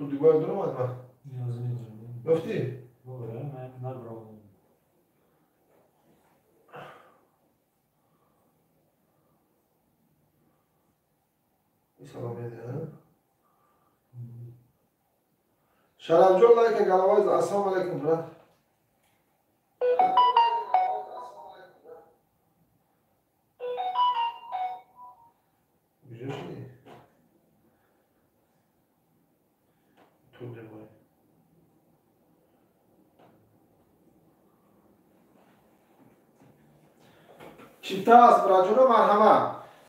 Ту дигар дуромад ма? Ёфтӣ? Салом медиҳ. Шарафҷон лайка галавайз. Ассалому алайкум, брат. Чипта аст, браҷоно, марҳамат.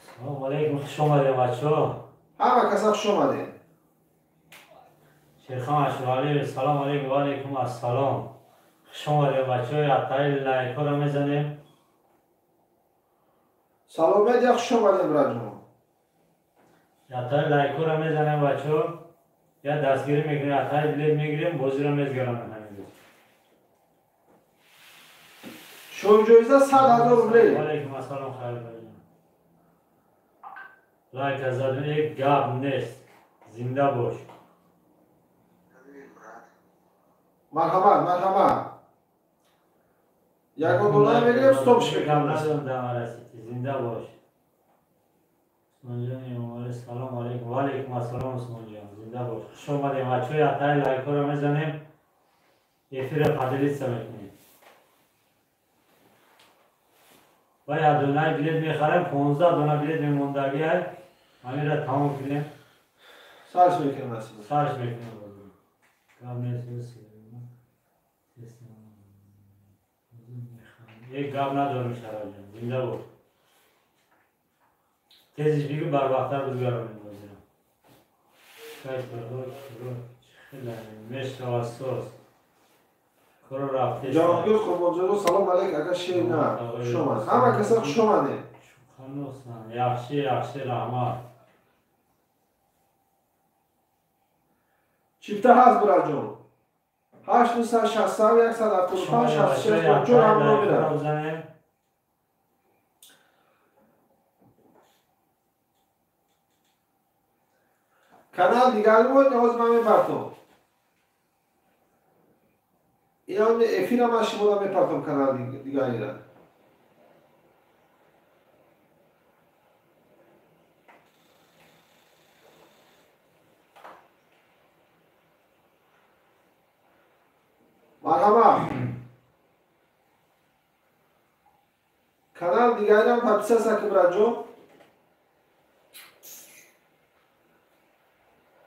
Салому алайкум, хуш омадем, бачаҳо. Ҳама каса хуш омадем. Шерхон Ашуралиев, салом алайкум, ва алайкум ассалом. Хуш омадем, бачаҳо, аттаи лайкҳоро мезанем. Салом медиа, хуш омадем, браҷоно. Аттаи лайкҳоро мезанем, бачаҳо. Я дастгирӣ мекунем, аттаи билет мегирем, бозиро мезгаронем ҳамин рӯз. Шоҳҷоиза 100,000 рублей. Ва алайкум ассалом, хайр баҷон. Лайк задем, як гап нест. Зинда бош. Марҳамат, марҳамат. Ягон дона мегирем, стопш мекунем. Зинда бош. Усмонҷон Эмомалӣ, салом алайкум. Ва алайкум ассалом, Усмонҷон. Зинда бош. Хуш омадем, бачаҳо, аттаи лайкҳоро мезанем. Эфирро поделиться мекунем. Ва як донаи билет мехарем, 15 дона билет мемондагиай. Ҳаминро тамом кунем. Сарш мекунем, насиб. Сарш мекунем. Гап нест. Як гап надорем, Шарафҷон. Зинда бош. Тезиш бигӯ, барвақттар бизгаронем бозиро. Мешавад соз. Коро рафте. Ҷаҳонгир Қурбонзода, салом алайк, ака шер на. Хуш омад. Ҳама каса хуш омадем. Шукранусан. Яхши, яхши, раҳмат. Чипта ҳаст, бираҷон. 867 175 66 4 ҳамро мебинам. Канал дигари буд, ҳозир ман мепартом. Инам эфира ман шуморо мепартом канал дигарира. Марҳамат. Канал дигарирам подписаться кун, браҷон.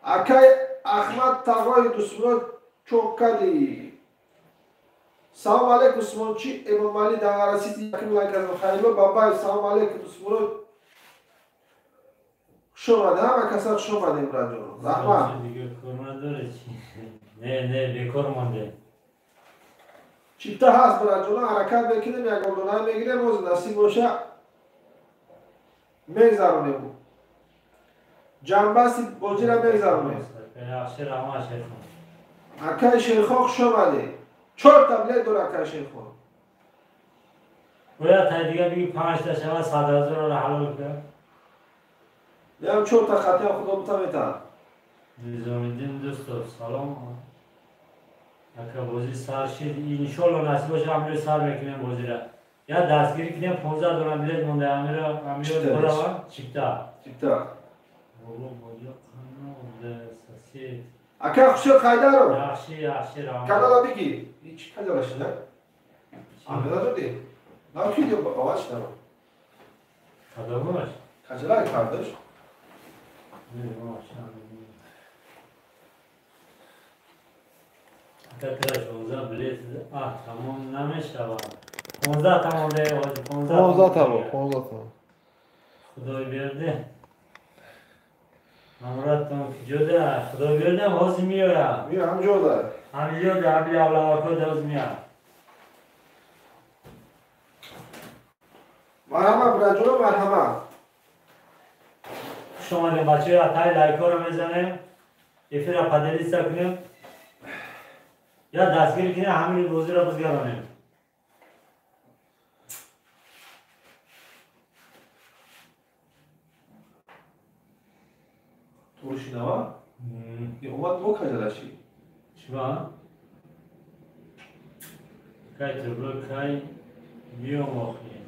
Акай Ахмад Тағои Дусмурод Чоккади. Салом алейкум, Усмончи Эмомалӣ Дангарасити якум лайк аз Хайрулло Бабаев. Салом алейкум, Дусмурод. Хуш омадед, ҳама каса хуш омадем, браҷон. Раҳмат. Дигар кор надоред чи? Не, не, бекор монде. Чипта ҳаст, браҷон, ҳаракат мекунем, ягон дона мегирем, ҳозир насиб боша мегзаронем. Ҷанбасти бозиро мегзаронем. Яхши, раҳмат, Шерхон. Акай Шерхон, хуш омадед. 4 та билет дора акай Шерхон. Бояд тай дига биги 5 та шава 100,000-ро ҳалол кунам. Ям 4 та хатиам худо бута метаҳад. Низомиддин дӯстов, салом. Ака бозӣ сар шид. Иншолло насиб боша ҳаминро сар мекунем бозиро. Я дастгирӣ кунем, 15 дона билет монда, ҳаминро ҳаминро барава чипта. Чипта. Ака Хушер Хайдаров. Яхши, яхши, раҳмат. Канала биги. Ҳеч каҷала шуда? Амина додӣ? На видео бавач наро. Кадомаш? Каҷала кардаш? Ака тира 16 билет, тамом намешавад. 15 тамом де, 15 тамом, 15 тамом. Худой берди. Амратон куҷода? Худой бердам, ҳозир меоям. Меоям, ҳамҷода. Ҳамҷода, ҳамин авлавакода ҳозир меоям. Марҳамат, бираҷоно, марҳамат. Хуш омадем, бачаҳо, аттаи лайкҳоро мезанем, эфирро поделиться кунем. Я дастгирӣ кунем, ҳамин бозиро бизгаронем. Туршинава? Омад бо кажалаши. Чиба? Кай турбо кай биём охи.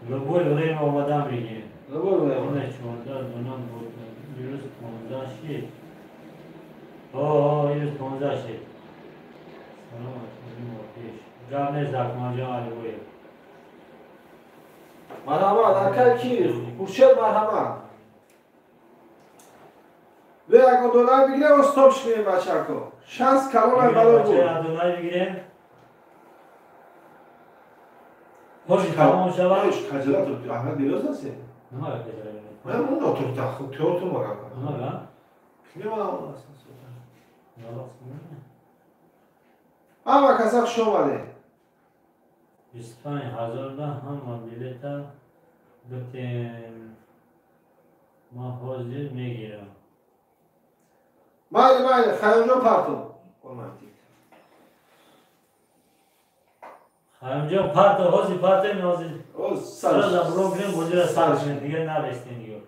Любой время омадан бигир. Любой время. 14 дона буд. Ирӯз 15 шид. О, ирӯз 15 шид. Салом алейкум. Гап нест Акмалҷон Алибоев. Марҳамат, акай ки Хуршед марҳамат. Бе ягон доллар бигирем, стоп шунем бачако. Шанс калона балор буд. Бача доллар бигирем. Хош тамом шавад. Кажала тур Аҳмад бероз аст? Нема кажала. Ман он тур та худ театр мара. Нема? Нема он аст. Ама каса хуш омадед. 25 ҳазорда ҳама билета битем. Ма ҳозир мегирам. Майли, майли, Хайёмҷон парту. Хайёмҷон парту, ҳозир партем, ҳозир. Сразу блок гирем, бозира сар кунем, дигар нарестем дигар.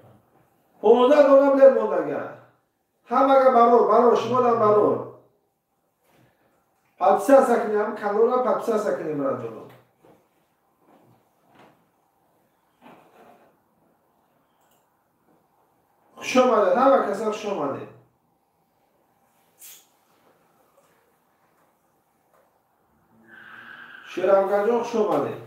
15 дона билет мондага. Ҳамага барор, барор, шумодам барор. Подписаться кунем, каналро подписаться кунем, братҷоно. Хуш омадед, ҳама каса хуш омадед. Шерафганҷон хуш омадед.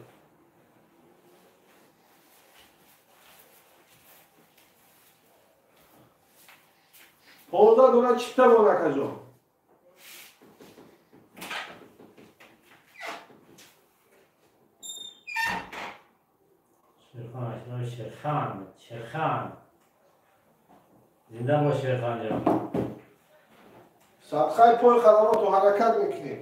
15 дона чипта мон акаҷон. Шерхан, Шерхан, Шерхан. Зинда бош Шерханҷон. Садқаи пой хадамоту ҳаракат мекунем.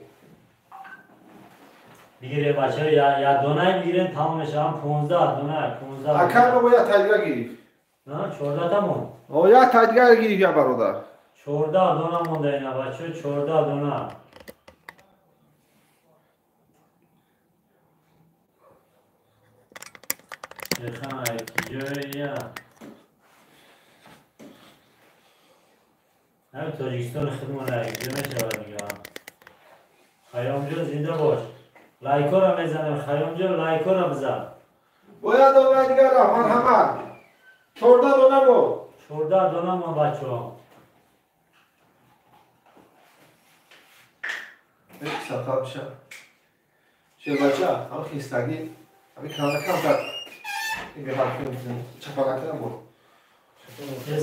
Бигире бачаҳо, як донае мегирем, тамом мешавам. 15 дона, 15. Акай мо бояд тайдига гирифт. На, 14 та мон. О, як тайдига гирифт я бародар. 14 дона монда ина бачаҳо, 14 дона. Шерхан ҷоя. Ҳамин Тоҷикистони худмон ҷо мешавад дигар. Хайёмҷон зинда бош. Лайкора мезанем, Хайёмҷон лайкора бизан. Бояд дона дигар рафт, марҳамат. 14 дона мо. 14 дона мо бачаҳо. Сатар биша. Шербача, ҳам хистагӣ, ҳамин канала камтар чапалакам буд.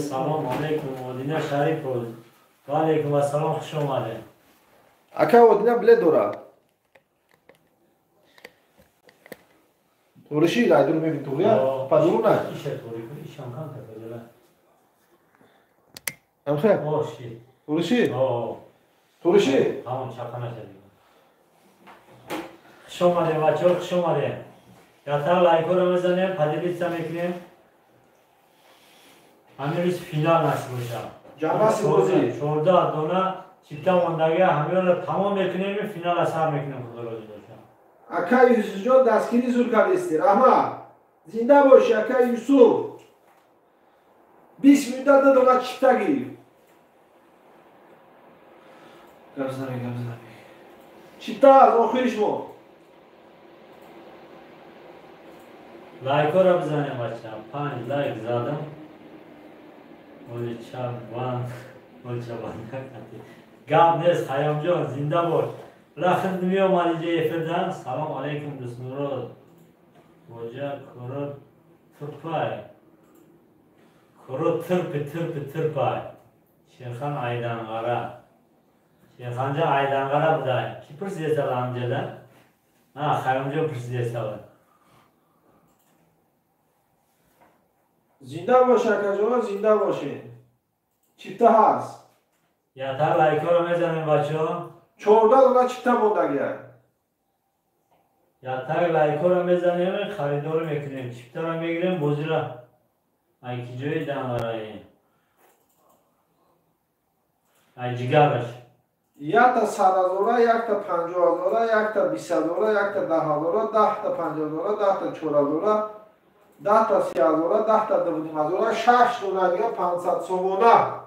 Салом алейкум, Одина Шарипов. Ва алейкум ассалом, хуш омадед. Ака Одина билет дорад. Туғриши лайдур мебин туғрия? Падуру на? Иша туғри кун, ишам кам такоҷала. Амхе? О, ши. Туғриши? О. Туғриши? Ҳамон чапана шадим. Хуш омадед бачаҳо, хуш омадед. Ятар лайкҳоро мезанем, поделиться мекунем. Ҳамин рӯз финал насиб бошад. Ҷамъаси бозӣ. 14 дона чипта мондагӣ ҳаминро тамом мекунем, финала сар мекунем, худо розӣ бошад. Акай Юсуфҷон дастгирӣ зур кардисти. Раҳмат. Зинда бошӣ, акай Юсуф. 20 минута ду дона чипта гирифт. Гап занами. Чипта аз охириш мо. Лайкҳоро бизанем бача. 5 лайк задам. Оли чабан, оли чабан. Гап нест, Хайёмҷон, зинда бош. Лахт меомад инҷа эфирдан. Салом алейкум, дӯстмурод. Боҷа коро тирпай. Коро тирпи тирпи тирпай. Шерхан Айданғара. Шерханҷон Айданғара будай. Ки пурсидесала ҳамҷада? А, Хайёмҷон пурсидесала. Зинда бош акаҷон, зинда бошед. Чипта ҳаст. Ятар лайкҳоро мезанем бачаҳо. 14 дона чипта мондагия. Ятар лайкҳоро мезанем, харидорӣ мекунем, чиптаро мегирем, бозира ай ки ҷои данғараи. Ай ҷигараш. Якта 100 ҳазора, якта 50 ҳазора, якта 20 ҳазора, якта 10 ҳазора, 10 та 50 ҳазора, 10 та 4 ҳазора, 10 та 30 ҳазора, 10 та 2,5 ҳазора, шаш дона дига 500 сомона.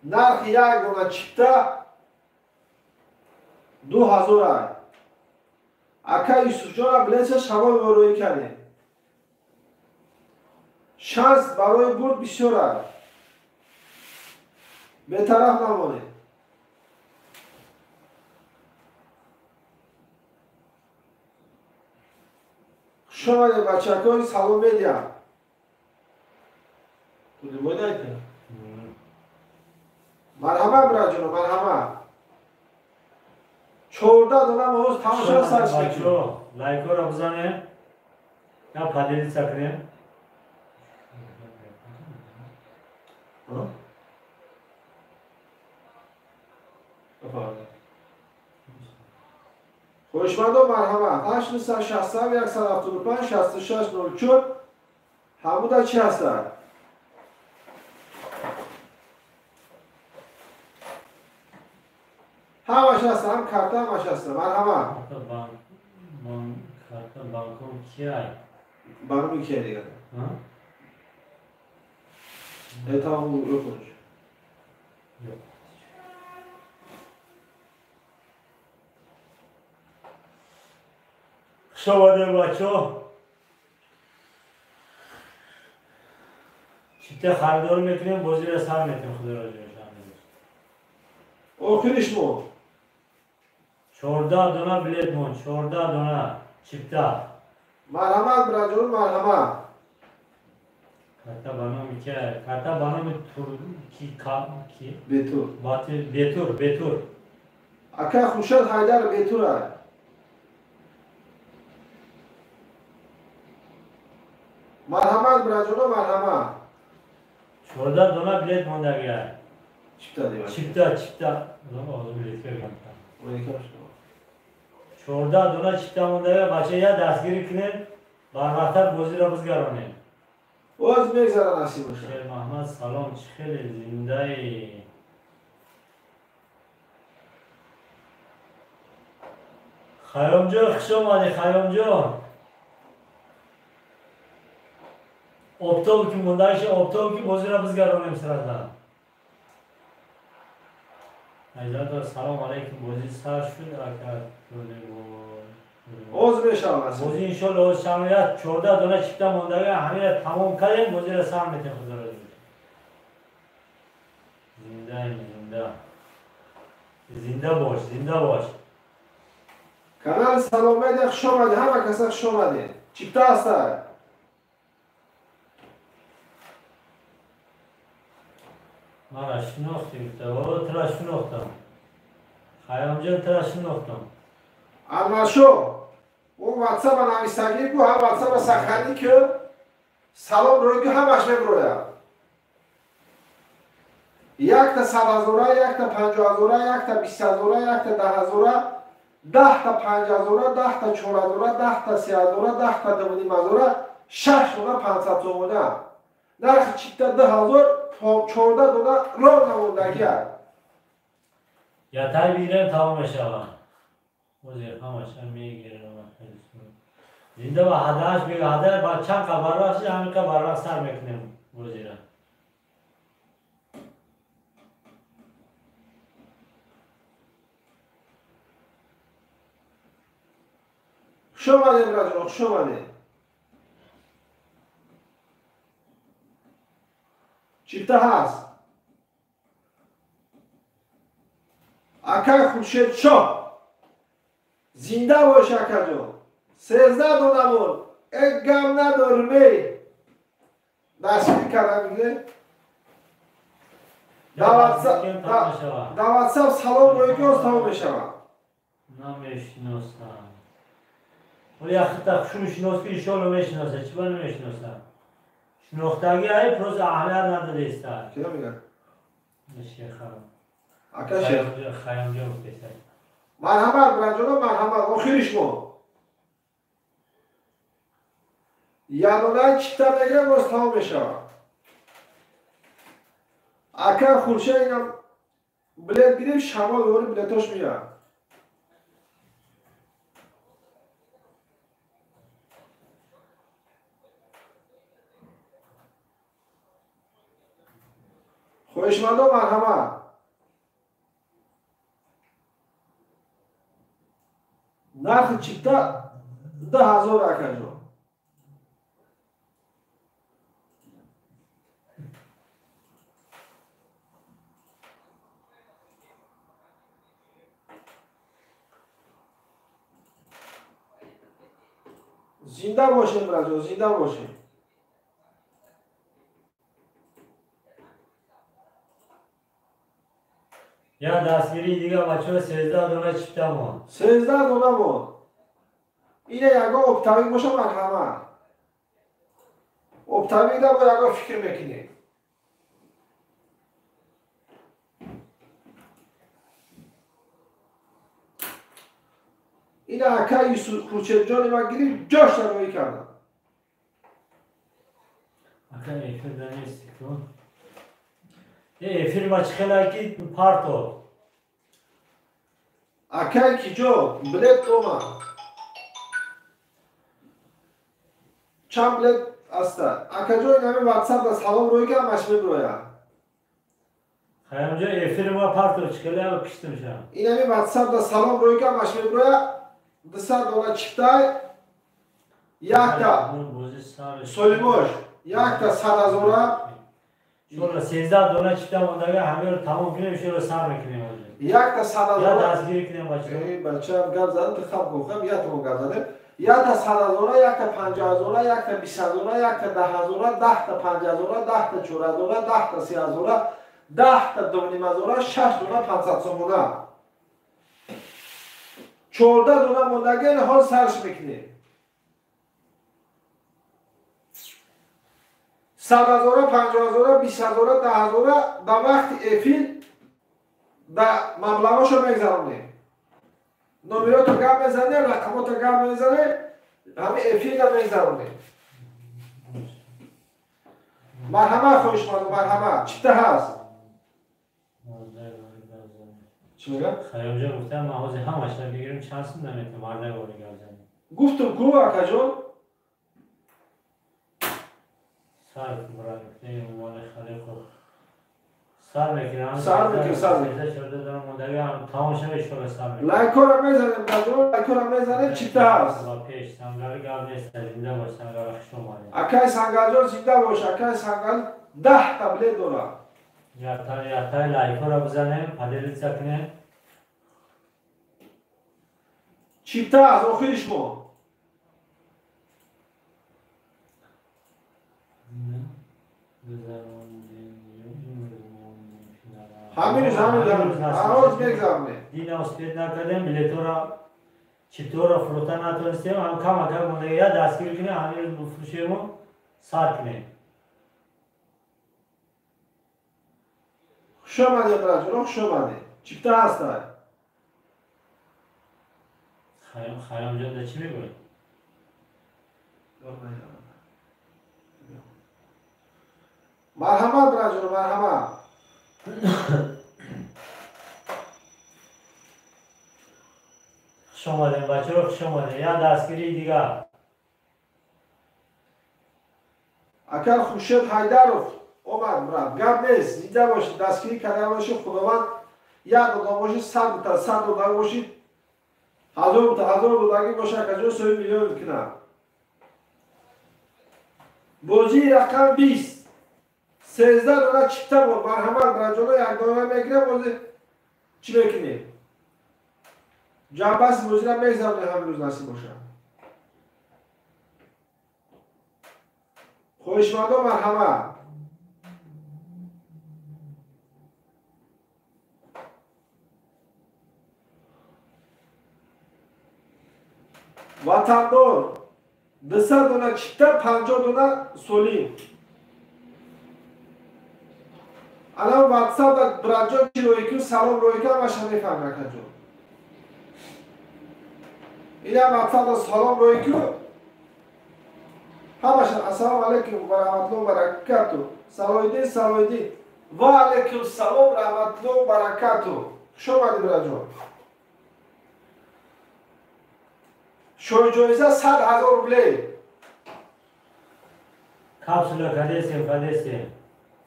Нархи як дона чипта 2000. Ака Юсуфҷона, билетша шамол ворӯӣ кардем. Шанс барои бурд бисёр аст, бетараф намонед. Хушомадед, бачакои Салом Медиа. Марҳамат, бираҷоно, марҳамат. 14 дона моҳоз тамошо сар. Лайкҳоро бизанем, я поделиться кунем. Хоҳишмандон, марҳамат, 867 175 66 04. Ҳамуда чӣ ҳастад? Ҳамаш ҳаст, ҳам карта, ҳамаш ҳаста. Марҳамат. Карта банком кияй? Банком кияй дигар? Тамом, yo'q. Yo'q. Хуш омадем, бачаҳо. Чипта харидорӣ мекунем, бозиро сар метем, худоро. Охириш мо. 14 дона билет мон, 14 дона чипта. Марҳамат, бираҷон, марҳамат. Карта ба номи ки? Карта ба номи Турки ки? Бетур. Бетур, Бетур. Ака Хуршед Ҳайдар, Бетура. Марҳамат, бираҷоно, марҳамат. 14 дона билет мондагия. Чипта. Чипта, чипта. 14 дона чипта мондагия, бача, я дастгирӣ кунем, барвақттар бозиро бизгаронем. Оз мегзара, насиб боша. Шермаҳмад, салом, чӣ хеле зиндаи? Хайёмҷон, хуш омадӣ, Хайёмҷон. Оптовки мондааши, оптовки бозиро бизгаронем сразу. Айзато, салом алейкум, бозӣ сар шуд, ака? Оз мешавад. Бозӣ иншолло оз шавад. 14 дона чипта мондага, ҳамира тамом кардем, бозиро сар метем, худоро. Зиндаем, зинда, зинда бош, зинда бош. Канали Салом Медиа, хуш омадед, ҳама каса хуш омадед. Чипта ҳастад. Мара шинохтӣ, гуфта. О, тура шинохтам, Хайёмҷон, тура шинохтам. Анваршо, ӯ ватсапа нависагӣ бу, ҳам ватсапа саханӣ ки, салом рӯй ки, ҳамаш мебирояд. Якта 100 ҳазора, якта 50 ҳазора, якта 20 ҳазора, якта 10 ҳазора, 10 та 5 ҳазора, 10 та 4 ҳазора, 10 та 3 ҳазора, 10 та 2,5 ҳазора, шаш дона 500 сомона. Нархи чипта 2000, 14 дона рон намондагия. Ятай бигирем, тамом мешавад. Ҳозир ҳамаша мегирам. Зинда ба ҳадааш бига, ҳада ба чанд қа барвақт шид, ҳамин қа барвақт сар мекунем бозира. Хуш омадед, бираҷон, хуш омадед. Чипта ҳаст. Акай Хуршедшоҳ, зинда бош, акаҷон. 13 донамон як гам надорим, дастгирӣ кардам. Дар ватсап салом рӯй ки, оз тамом мешавад. Намешиносам. Ҳоли яхта хушум шинос ки, иншолло мешиноса. Чӣ ба намешиносам? Шинохтагӣ ай, просто аҳамият надодаиста. Киро мегӯяд? Шехам. Ака Шех. Хайёмҷон гуфтеста. Марҳамат, бираҷоно, марҳамат. Охириш мо ягонаи чипта мегирем, боз тамом мешавад. Ака Хуршед инам билет гирифт, шамол дори билетош меяд. Хоҳишмандо марҳамат. Нархи чипта 2000 акаҷон. Зинда бошем, браҷон, зинда бошем. Я дастгирии дига бачаҳо 13 дона чипта мон. 13 дона мон. Ина ягон оптовик боша марҳамат. Оптовик да бо ягон фикр мекунем. Ина ака Юсуф Хуршедҷони ман гирифт, ҷош дароӣ кардам. Ака эфир да нести ку? Эфир ма чӣ хела ки парто. Акай киҷо билет омад. Чанд билет аста? Акаҷо инами ватсап да салом рӯй кардам, аш мебирояд. Хаямҷо эфир ма парто чӣ хела киштимша. Инами ватсап да салом рӯй кардам, аш мебирояд. 200 дона чиптай, якта солимош, якта 100 ҳазора. Иншолло 13 дона чипта мондага ҳамаро тамом кунем, иншолло сар мекунем. Якта 100 ҳазора. Я дастгирӣ кунем бачаҳо. Эй бачаам гап задам, ту хаб гуфтам, я тамом гап задем. Якта 100 ҳазора, якта 50 ҳазора, якта 20 ҳазора, якта 10 ҳазора, 10 та 5 ҳазора, 10 та 4 ҳазора, 10 та 3 ҳазора, 10 та 2.5 ҳазора, 6 дона 500 сомона. 14 дона мондага ҳол сарш мекунем. 100 ҳазора, 50 ҳазора, 20 ҳазора, 10 ҳазора дар вақти эфир да маблағошо мегзаронем. Номерото гап мезанем, рақамото гап мезанем, ҳамин эфирда мегзаронем. Марҳамат хоҳишмандо, марҳамат. Чипта ҳаст? Чӣ мегӯяд? Хаёмҷон гуфтам ман ҳозир ҳамашро бигирам, чанд сум наметавонам мардак бори гап занем. Гуфтум ку акаҷон? Сар мураккаб моли халиқов. Сар мекунам. Сар мекунам, сар мекунам. 14 дона мондага ҳам тамом шава иншолло сар мекунам. Лайкора мезанем, баҷон, лайкора мезанем, чипта ҳаст. Ва пеш Сангар гап нест, зинда бош Сангар, хуш омадед. Акай Сангарҷон зинда бош, акай Сангар 10 та билет дорад. Яктай лайкора бизанем, поделиться кунем. Чипта аз охириш мо. Ҳамин рӯз, ҳамин рӯз, ҳар мегзаронем. Дина успед накардем, билетора чиптора фурӯхта натонистем, ҳам камакак монда, я дастгирӣ кунем, ҳамин рӯз бифурӯшему сар кунем. Хуш омадед, браҷоно, хуш омадед. Чипта ҳастай. Хаёмҷон да чӣ мегӯед? Марҳамат, браҷоно, марҳамат. Хуш омадем, бачаҳо, хуш омадем. Я дастгирии дигар. Акар Хуршед Ҳайдаров омад, брат. Гап нест, зинда бошед, дастгирӣ карда бошед, Худованд як дода бошед, 100 та, 100 дода бошед, 1000 та, 1000 додагӣ бошад, акаҷон соҳиби миллион мекунад. Бозии рақам 20. 13 дона чипта буд. Марҳамат, браҷоно, як дона мегирем, бози чӣ мекунем? Ҷамбаси бозира мегзаронем ҳамин рӯз насиб бошад. Хоҳишмандо марҳамат. Ватандор 200 дона чипта, 50 дона солим. Алан ватсап да браҷон чӣ рӯй кун, салом рӯй кун, ҳамаша мефаҳмам акаҷон. Ина ватсап да салом рӯй кун, ҳамаша ассалому алайкум ва раҳматуллоҳи ва баракатуҳ. Салоҳиддин, Салоҳиддин. Ва алайкум салом раҳматуллоҳи ва баракатуҳ. Хуш омадед браҷон. Шоҳҷоиза 100 000 рублей. Капсула кадесем, кадесем.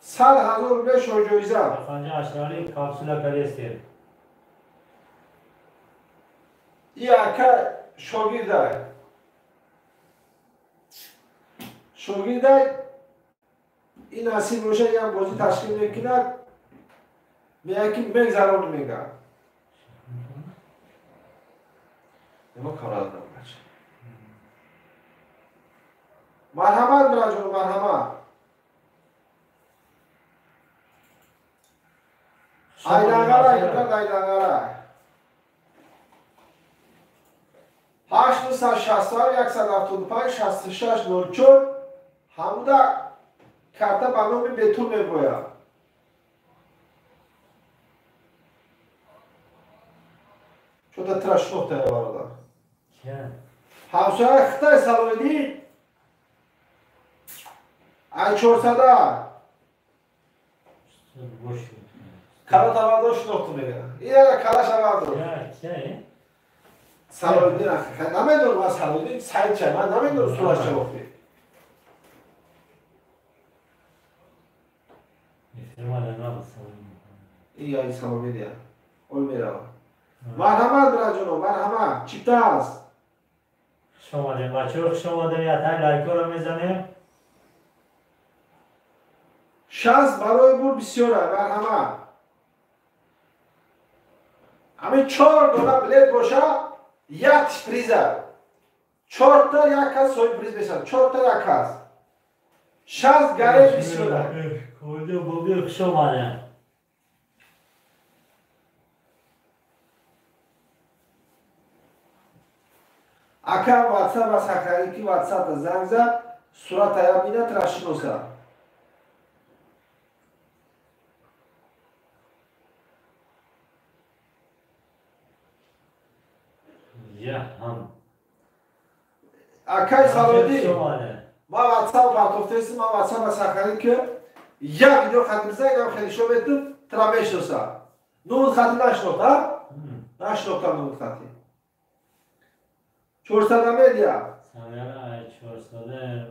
100 000 рубле шоҳҷоиза. Панҷа ашрали капсула кадестем. И ака шогирдай. Шогирдай ин насиб боша як бозӣ ташкил мекунад, меяд ки мегзарони мега. Нема каврадам бача. Марҳамат, бираҷон, марҳамат. Айданғара, инкад Айданғара. 867 175 66 04 ҳамуда карта ба номи Бетул мебояд. Чота тира шинохтая бародар. Ҳамсояи Хитай Салоиддин ай 400 кала таваллуд шинохту мега. Ина кала шаваллуд. Салоиддин намедонам ман Салоиддин сайд ча ман намедонам сураш ча охи. Ия Салоиддин. Ой мерава. Марҳамат бираҷоно, марҳамат. Чипта аст. Хуш омадем бачаҳо, хуш омадем. Ятай лайкҳоро мезанем. Шанс барои бур бисёра, марҳамат. Ҳамин 4 дона билет боша, як приза. 4та як кас соҳиби приз мешавад. 4та як кас. Шанс гаре бисёра. Кӯлё Бобир хуш омадем. Ака WhatsApp аз ҳақиқи WhatsApp занг зад, суратая бинад, тира шиноса. Акай Салоиддин, ман WhatsApp партофтаистам, ман WhatsApp аз ҳақиқи ки як видео хатм зад, инам хеле шо метум, тира мешиноса. Нуд хати нашинохт, а? Нашинохтам нуд хати. 400 медиа. Самяра 400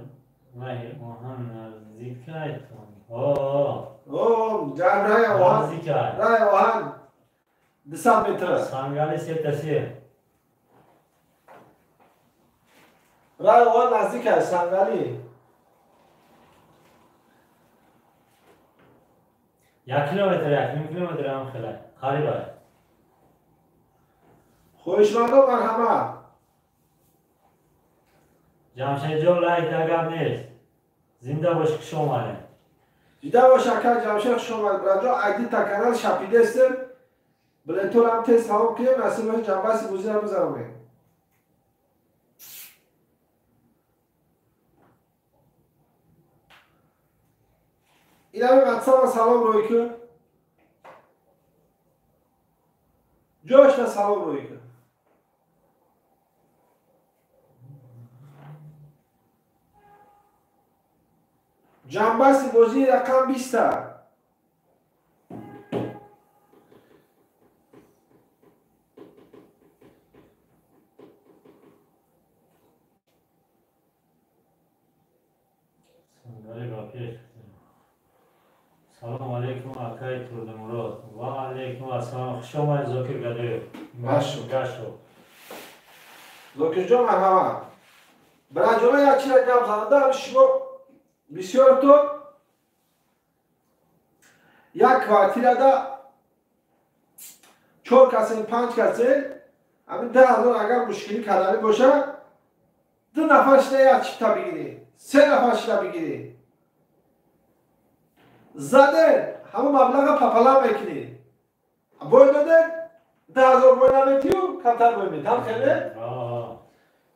вай оҳан наздикайтон. О, ҷам рай оҳан. Рай оҳан 200 метр. Сангали сетаси. Рай оҳан наздик аст, Сангали. 1 километр, 1.5 километр ҳам хеле. Қариб аст. Хоҳишмандон марҳамат. Ҷамшедҷон лайк дагар нест. Зинда бош, хуш омадед. Зинда бош ака Ҷамшед, хуш омадед. Бираҷон, айдита канал шапидестем. Билетҳоро тез тамом кунем, насиб боша ҷанбаси бозиро бизаронем. Инами WhatsApp салом рӯй кун. Ҷошна салом рӯй кун. Ҷанбаси бозии рақам 20. Салом алейкум, акай Турдимурод. Ва алейкум ассалом. Хуш омадед, Зокир Гадоев. Гашу. Зокирҷон, марҳамат. Бираҷона як чиза гап занада, шумо бисёртон як квартирада 4 касен, 5 касен, ҳамин 10 000 агар мушкилӣ карданӣ боша, 2 нафар шида як чипта бигирӣ, 3 нафар шида бигирӣ. Заден ҳамон маблаға папалам мекунӣ. Бой доден 10 000 бой наметию, камтар бой метӣ. Ҳам хеле?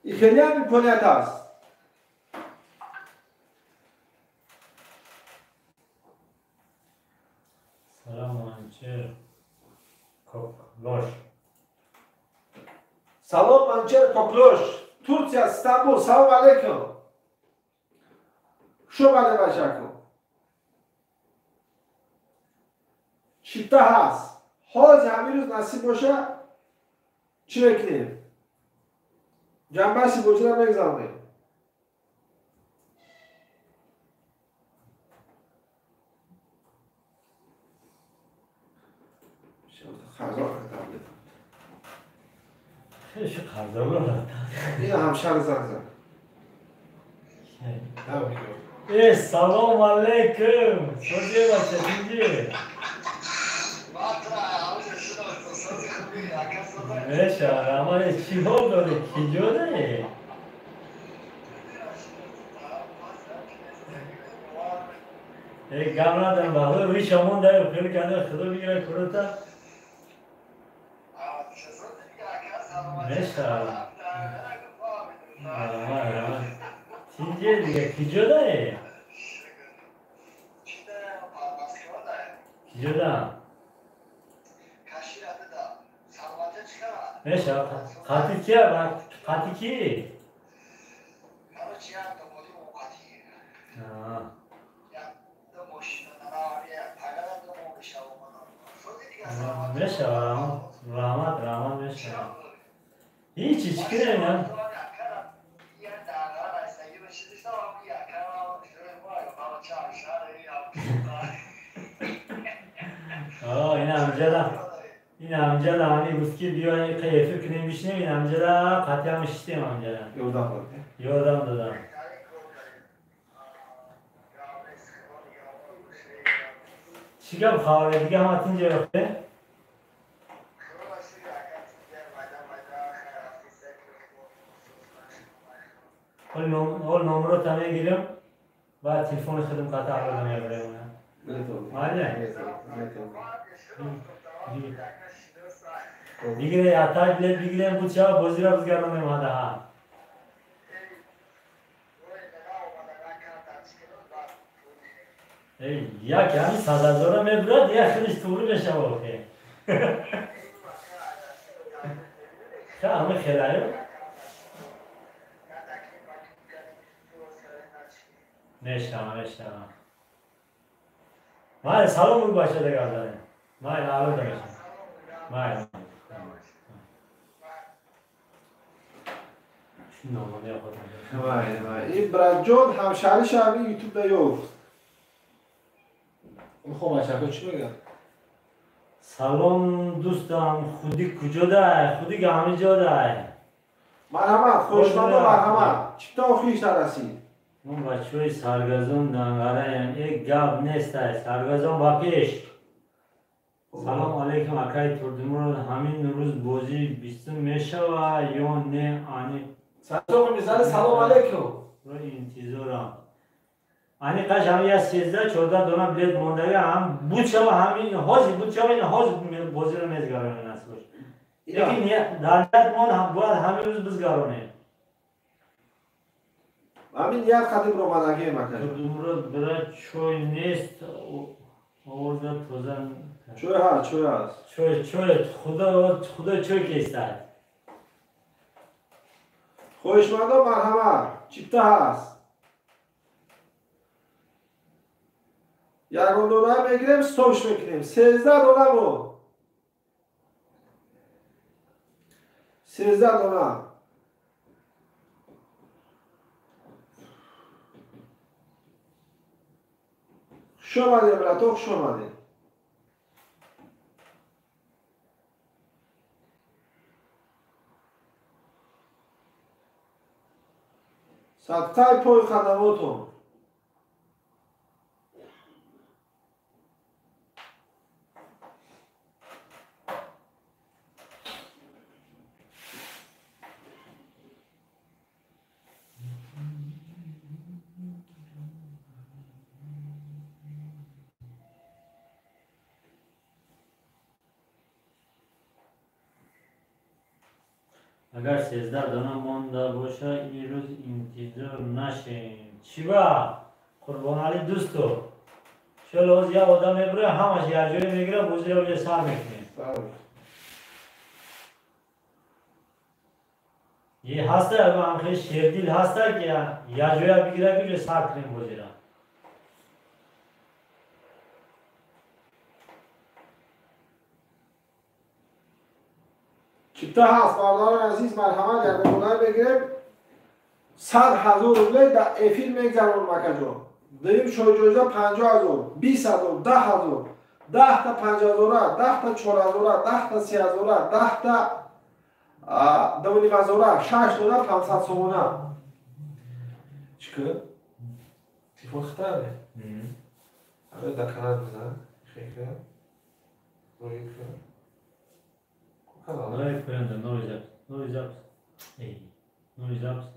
И хеле ҳам имконият аст. Салом Манчер Коклош. Салом Манчер Коклош. Турция, Стамбул. Салом алейкум. Хуш омадед бачако. Чипта ҳаст. Ҳозир ҳамин рӯз насиб боша чӣ мекунем? Ҷанбаси бозиро мегзаронем. Қарздор таблет. Шу қарздор. Ин ҳамшаҳр занг зад. Э, салом алейкум. Сози бача, тинҷи? Меша, рамане чӣ ҳол дорӣ? Киҷо дорӣ? Э, гап надорам, ба худо рӯи шомон даё хел канда, худо бигира курута. Меша. Раман, раман. Тинҷи дига, киҷо дорӣ? Киҷо да? Меша, қати кия? Қати ки? Меша, раҳмат, раҳмат, меша. Ҳичи, чӣ кунем? Ин ҳамҷада, ин ҳамҷада ҳами гуфт ки биё қайфи кунем, бишинем, ин ҳамҷада қатъиам шиштем ҳамҷада. Ёрдам дод. Ёрдам додам. Чӣ гап хабаре дига, ҳама тинҷа ёфте? Ҳол номрота мегирем, баъд телефони худам қатъ алода мебарем. Майли? Бигире, ятак билет бигирем, буд шава бозиро бизгаронем ҳадаҳа. Як ҳами 100 000 мебурад, як хелиш туғри мешава охе. Ха, ҳами хелаю? Мешава, мешава. Майли, салом буд бача дагардане. Майли, алода мешава. Майли. Вай, вай. Ин братҷон ҳамшаҳриш ҳами ютуб да ёфт. Мехоҳам бачако чӣ мегӯяд? Салом дӯстам, худи куҷо дай? Худи ҳами ҷо дай. Марҳамат, хоҳишмандо, марҳамат. Чипта охириш нарасид. Мо бачаҳои саргазон дангараем. Э, гап нестай, саргазон ба пеш. Салом алейкум, акаи Турдимурод, ҳамин рӯз бозии бистум мешава ё не? Ани Садоқ мизани, салом алейкум. Ро интизорам. Ани қаш ҳами я 13-14 дона билет мондага, ҳам буд шава, ҳамин ҳозир буд шава, ин ҳозир бозиро мезгаронем насиб бош. Лекин дар ният мон бояд ҳамин рӯз бизгаронем. Ҳамин ният қадим ромадагием, ака. Турдимурод бира, чой нест, овоза тоза. Чой ҳаст, чой ҳаст. Чой, чой, худо, худо чой кестад. Хоҳишмандо, марҳамат, чипта ҳаст. Ягон дона мегирем, стопш мекунем. 13 дона буд. 13 дона. Хуш омадед, брато, хуш омадед. Садқаи пои хадамотон. Агар 13 дона монда боша, ин рӯз интизор нашем. Чӣ ба? Қурбоналӣ дӯсто. Чо лоз як одам мебура, ҳамаш якҷоя мегира, бозиро уҷа сар мекунем. Е ҳаста, ҳам хеле шердил ҳаста, ки якҷоя бигира, ки уҷа сар кунем бозиро. Чипта ҳаст, бародарони азиз, марҳамат, ягон дона мегирем. 100 000 рубле дар эфир мегзаронем, акаҷон. Дуюм шоҳиҷоиза 50 000, 20 000, 10 000. 10 та 5000, 10 та 4000, 10 та 3000, 10 та 2500, 6 дона 500 сомона. Чӣ? Телефон хитаре? Аме да канал бизан. Хейка. Ройка. Канал. Новый поёнда, новый запись. Новый запись. Эй, новый запись.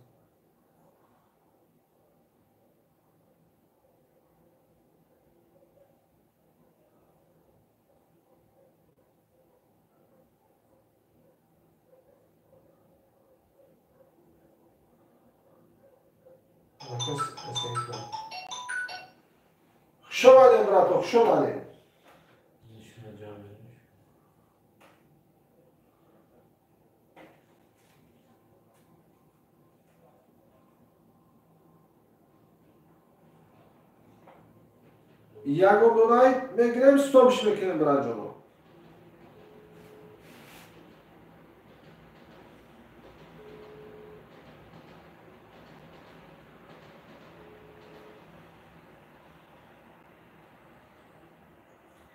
Хуш омадем, брато, хуш омадем. Ягон донай мегирем, стопш мекунем, браҷоно.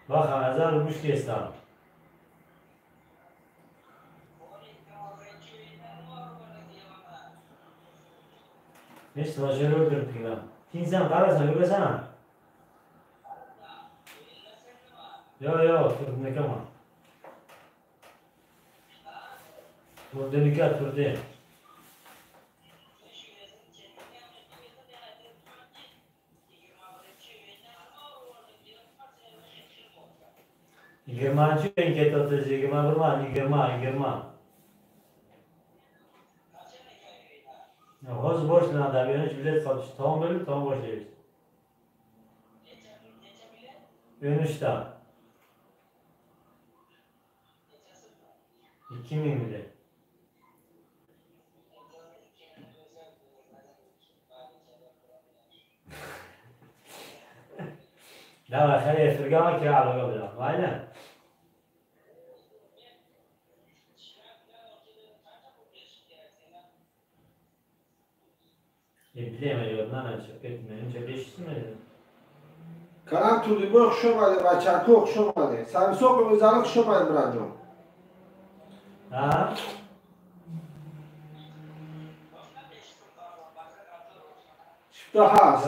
Баха, назар гӯш кестам. Неш лажеро гирдигам. Тинсан қарасан, югасан? Йо, йо, турдникама. Турдиника, турди. Yigirmanchi o'yin ketyapti, 21, 20, 20. Hozir boshlanadi, yana bilet sotish tamom bo'lib, tamom boshlaymiz. 13 ta. 2000 bilet. Давай, xayr, efirga kira aloqa bilan. Mayli. Канал Турдибой хуш омадем, бачако хуш омадем. Самсоқ Умизали хуш омадем, браҷон. Чипта ҳаст.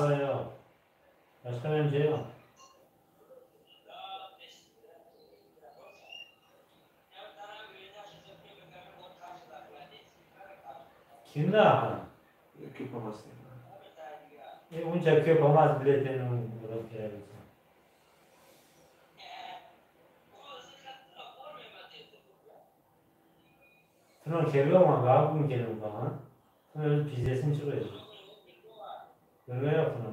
Boshqa menimcha yo'q. Kimda? Ko'p emas. Uncha ko'p emas bilet endi birov kerak bo'lsa. Tuni kelganman, bugun kelganman. Tuni o'zi pizdesini chiqadi. Ko'rgan yo'q tuni.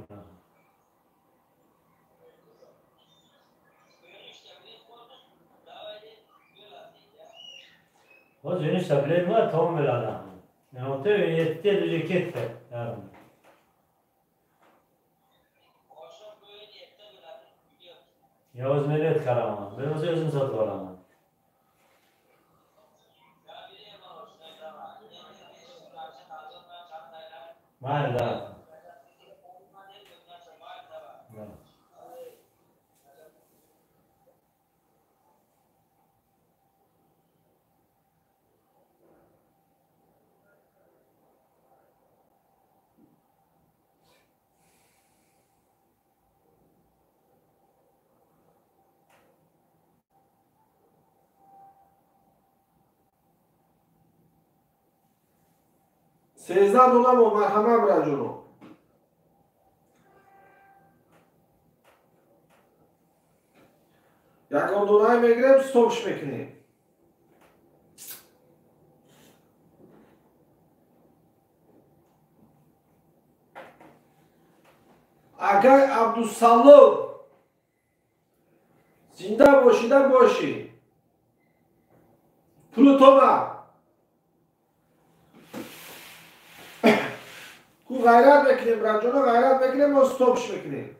Hozir 13 ta bilet bor, tamom bo'ladi. 16, 17 уже ketdi. Yarim. Yo, o'zim bilet qaraman. Men o'zim sotib olaman. Mayli, da. 13 дона бо марҳамат, браҷоно. Ягон донае мегирем, стопш мекунем. Акай Абдусалом, зинда бошида бошӣ. Пулу тома. Ку ғайрат мекунем, браҷоно, ғайрат мекунем, мо стопш мекунем.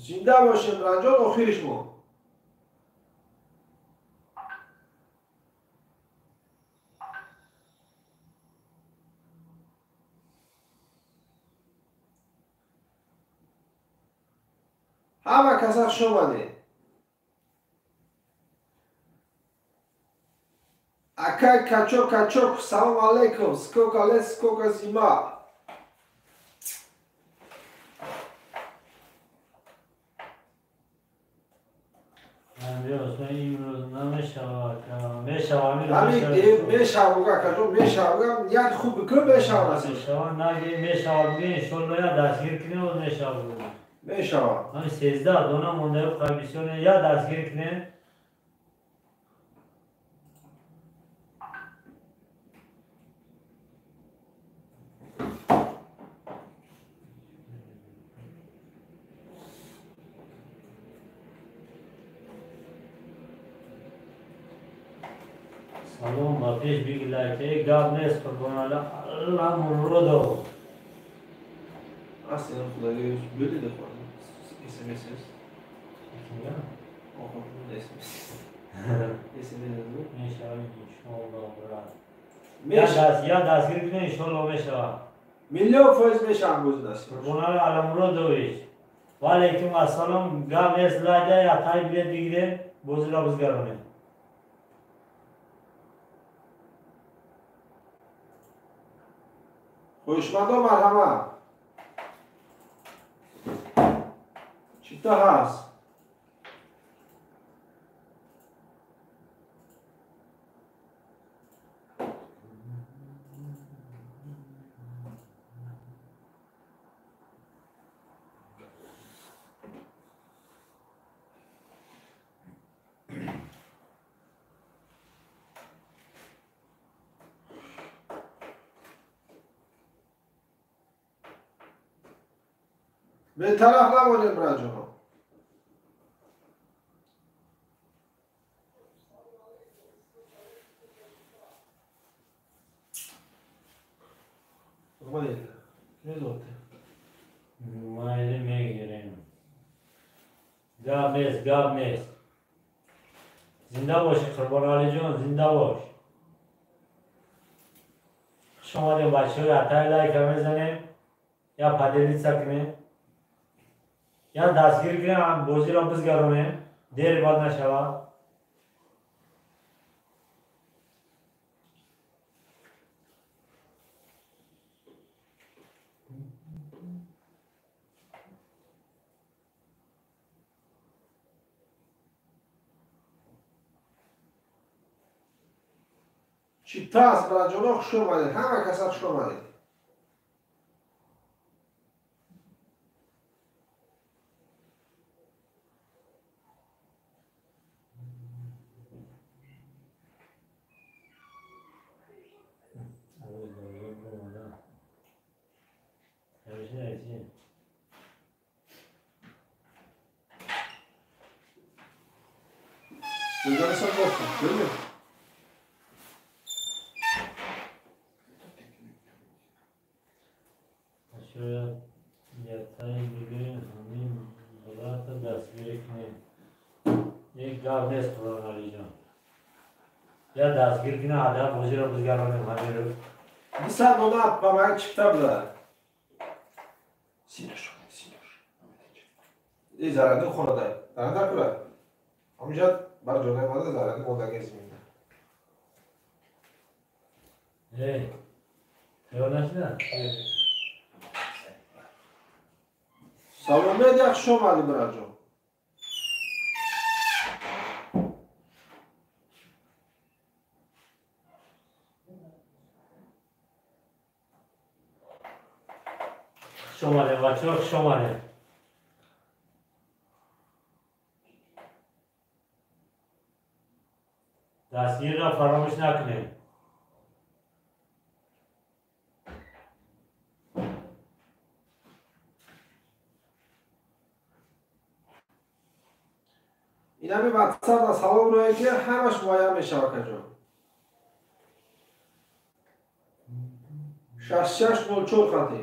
Зинда бошем ранҷон, охириш мо. Ҳама каса хуш омадед. Акай качок качок, салом алейкум. Сколько лет, сколько зима. Мешава, акаҷон, мешава. Ният хуб бикун, мешава. Мешава, наги мешава, иншолло я дастгир кунем, мешава. Мешава. Ҳамин 13 дона монда комиссионе я дастгир кунем. Салом ба пеш биги лайк, гап нест қурбон Алла муродов. Аслан худоги били дехван. SMS. Кимга? Охо, SMS. SMS мешава иншолло брат. Я дастгир кунем иншолло мешава. Миллион фоиз мешава боз даст. Қурбон Алла Муродович. Ва алейкум ассалом. Гап нест лайда я тай билет бигирем, бозиро бизгаронем. Хоҳишмандо марҳамат. Чита ҳаст? Бетараф намонем браҷоно. Майли мегирем. Гап нест, гап нест. Зинда боши Қурбон Алиҷон, зинда бош. Хуш омадем бачаҳо, ятаи лайка мезанем, я поделиться кунем. Я дастгир кунем, бозиро бизгаронем, дер бад нашавад. Чита аст браҷоно, хуш омадед. Ҳама каса хуш омадед. Я дастгир кунем, ада бозиро бизгаронем ҳамиро. 200 дона ба ман чипта буда. Синаш, синаш. Эй заради хонадай. Зарада кура. Ҳаминҷа бар ҷонаи мада заради мондаги зиминда. Эй, тайёр нашуда? Салом медиа, хуш омадӣ браҷон. Хуш омадем бачаҳо, хуш омадем. Дастгирро фаромӯш накунем. Инами ватсап да салом рӯе ки ҳамаш муайян мешавад акаҷон. 6604 хати.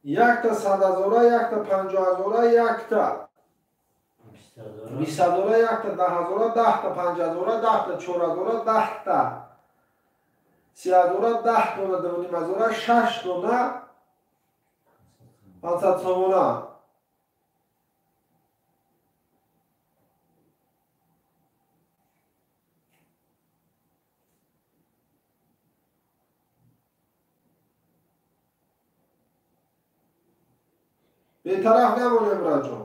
Якта 100 ҳазора, якта 50 ҳазора, якта 20 ҳазора, якта 10 ҳазора, 10та 5 ҳазора, 10та 4 ҳазора, 10та 3 ҳазора, 10 дона 2.5 ҳазора, 6 дона 500 сомона. Бетараф намонем, раҷон.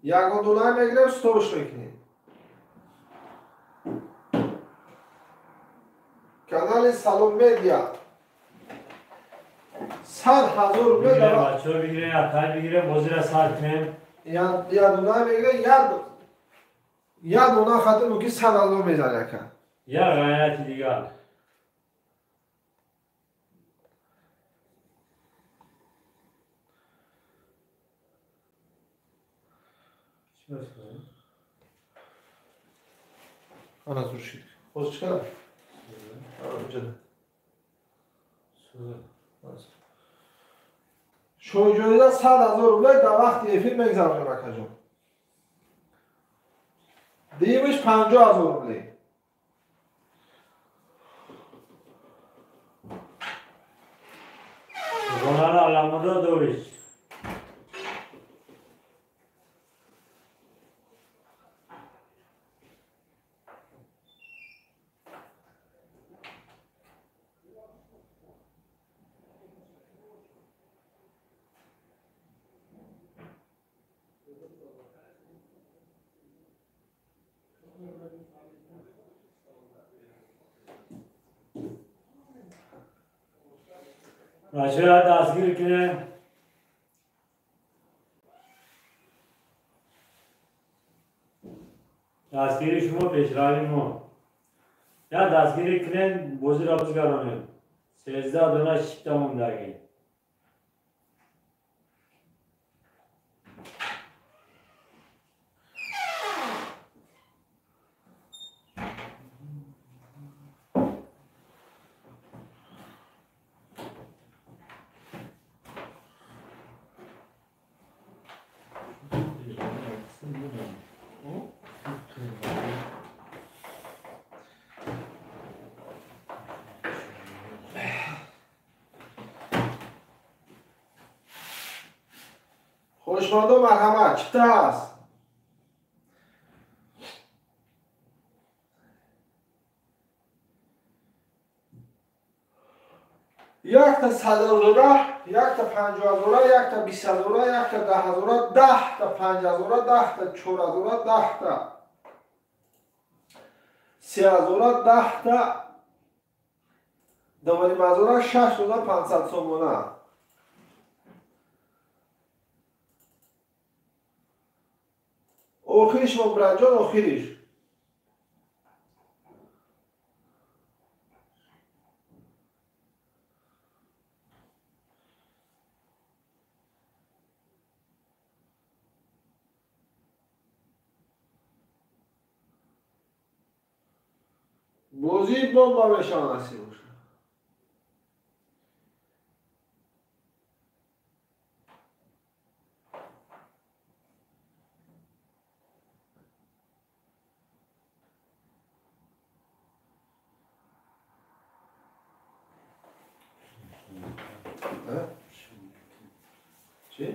Ягон дона мегирем, столш мекунем. Канали Салом Медиа 100 ҳазор рубля. Бачаҳо бигирем, атай бигирем, бозира сар кунем. Я дона мегирем, я дона хатир мумкин 100 ҳазор мезанад яка. Я ғайрати дигар. Ана зур шид. Ҳозир чӣ кардам? Шоҳҷоиза 100 ҳазор рубля дар вақти эфир мегзаронем, акаҷон. Дуюмиш 50 ҳазор рубле. Гонара Аламудодович. Бачаҳо дастгир кунем. Дастгири шумо пешрави мо. Я дастгирӣ кунем, бозиро бизгаронем. 13 дона шишта мондагӣ. Хушмандо, марҳамат, чипта ҳаст. Якта 100 ҳазора, якта 50 ҳазора, якта 20 ҳазора, якта 10 ҳазора, 10та 5 ҳазора, 10та 4 ҳазора, 10та 3 ҳазора, 10та 2.5 ҳазора, 6 дона 500 сомона. Охириш мобраҷон, охириш. Бозии бомба мешавад, насиб бошад. Чӣ?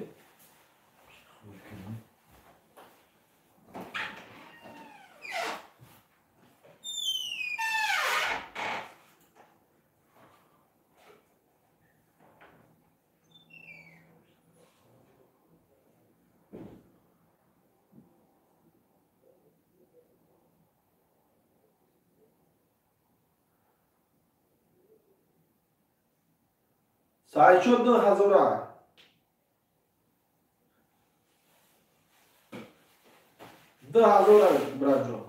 Саидшо 2 ҳазора. 2 ҳазора, братҷон.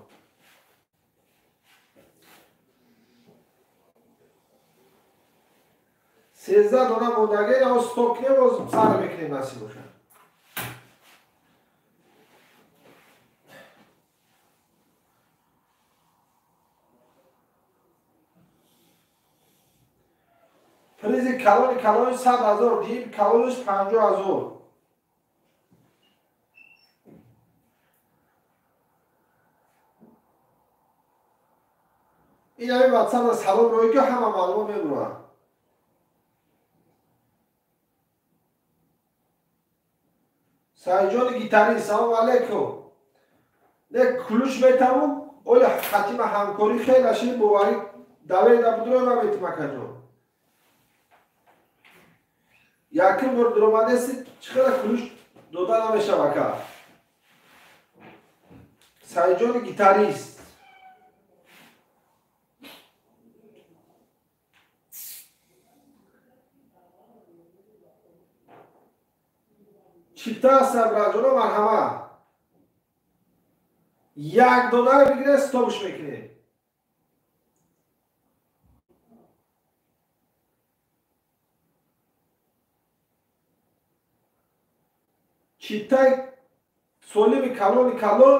13 дона мондагӣ ро стоп кунем, боз сар мекунем насиб бошад. Призи калони калони 100 000, дим калониш 50 000. Ин ҳамин ватсап салом рӯй ки ҳама маълумот мебурад. Сайҷони гитарист, салом алейкум. Не кулуш метавон, оли хатима ҳамкорӣ хеле ши боварӣ даведа будро наметим акаҷон. Яким бор дуромадеси чӣ хела кулуш дода намешава ака. Сайҷони гитарист. Чипта ҳастанд браҷоно, марҳамат. Як донаро бигиред, стопш мекунед. Чиптаи солими калони калон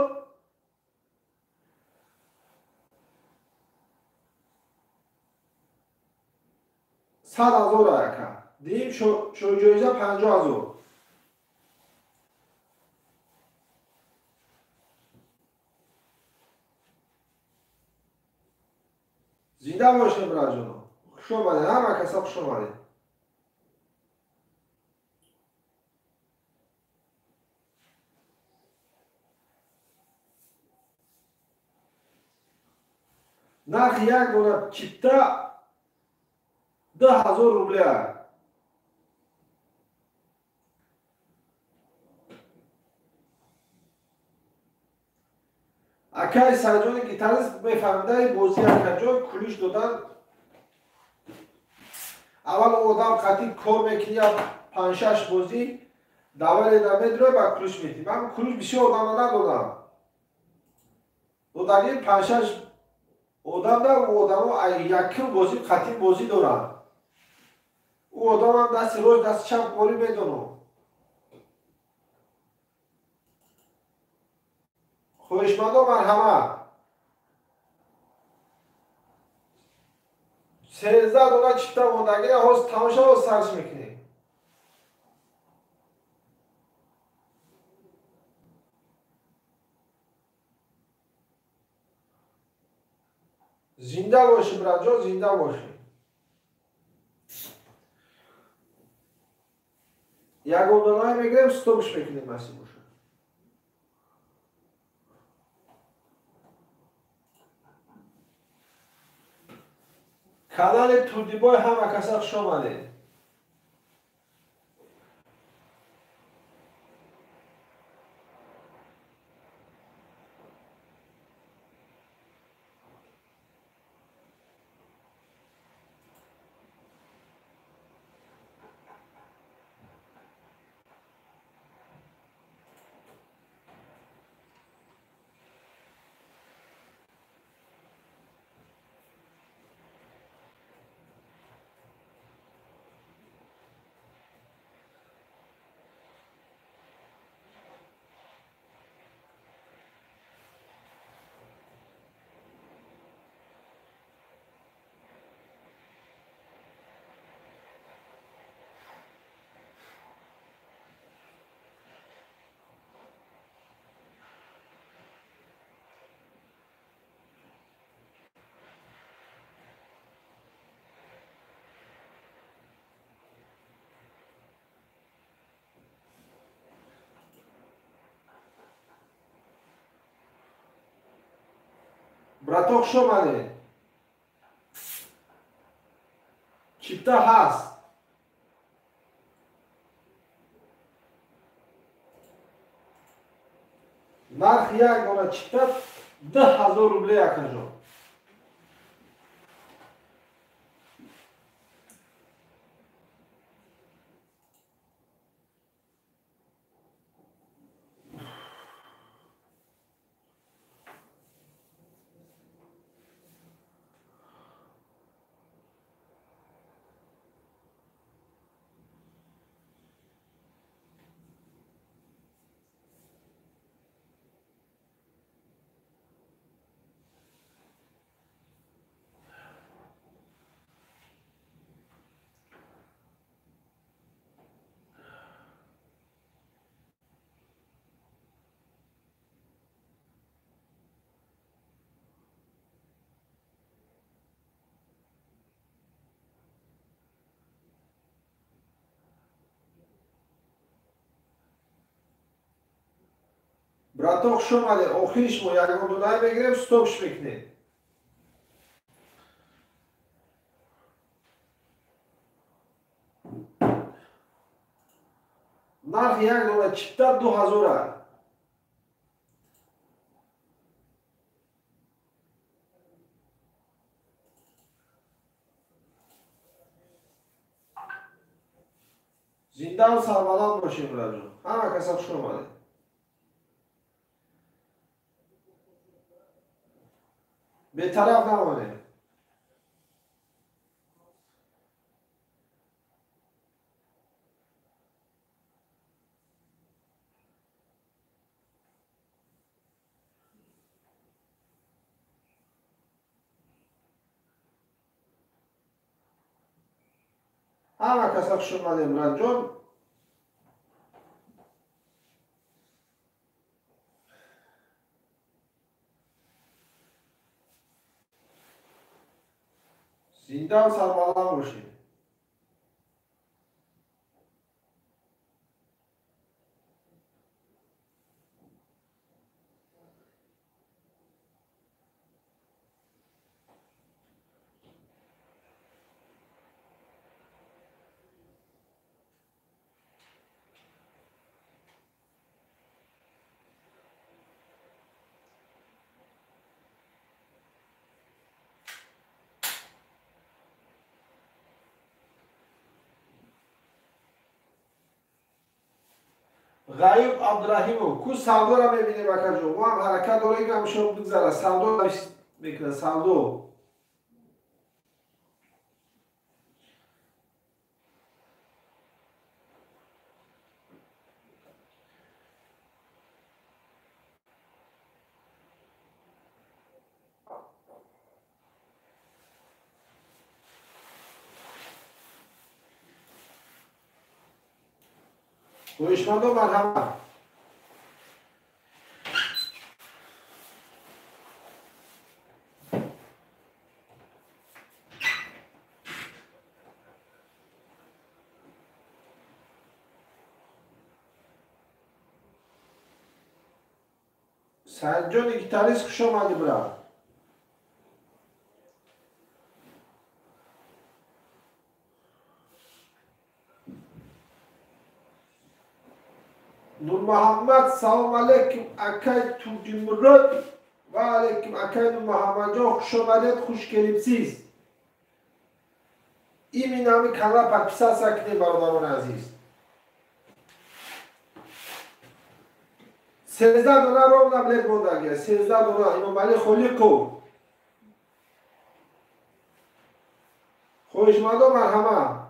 100 000 ака. Дим шоҳҷоиза 50 000. Зинда бошед браҷоно. Хуш омадед, ҳама каса хуш омадед. Нархи як дона чипта 2000 рубля. Акай Сайҷони гитарист мефаҳмидаи бозӣ акаҷон кулиш додан. Аввал одам қатъи кор мекунӣ, 5-6 бозӣ даваледа медрои ба кулиш метӣ. Ман кулиш бисёр одама надодам. Додагӣ 5-6 одам да ӯ одамо якум бозӣ қатъи бозӣ дорад. Ӯ одамам дасти рост дасти чап корӣ медонад. Хоҳишмандо марҳамат. 13 дона чипта мондагӣ ҳоз тамоша ҳоз сарш мекунем. Зинда бошӣ браҷон, зинда бошӣ. Ягон донаи мегирем, стопш мекунем насиб бошад. Канали Турдибой ҳама каса хуш омадед. Брато, хуш омадед. Чипта ҳаст. Нархи як дона чипта 2000 рубле акаҷон. Брато, хуш омадед. Охириш мо ягон дунай мегирем, стопш мекунем. Нархи як дона чипта 2000. Зиндаву сарбаланд бошем, бираҷон. Ҳама каса хуш омадед. Бетараф намонем. Ҳама каса хуш омадем, бираҷон. Зиндаву сарбаланд бошед. Ғайюб Абдураҳимов, ку савдоро мебинем, акаҷон. Мо ҳам ҳаракат дорем, ки ҳамшо бигзара. Савдо мекунад, савдо. Хоҳишмандо, марҳамат. Саидҷони гитарист, хуш омадӣ, брат. Нурмуҳаммад, салом алейкум, акай Турдимурод. Ва алейкум, акай Нурмуҳаммадҷон, хуш омадед, хуш келибсиз. Именно ҳамин канал подписаться кунед, бародарони азиз. 13 дона ровно билет мондагия, 13 дона. Имомалӣ Холиқов. Хоҳишмандо, марҳамат.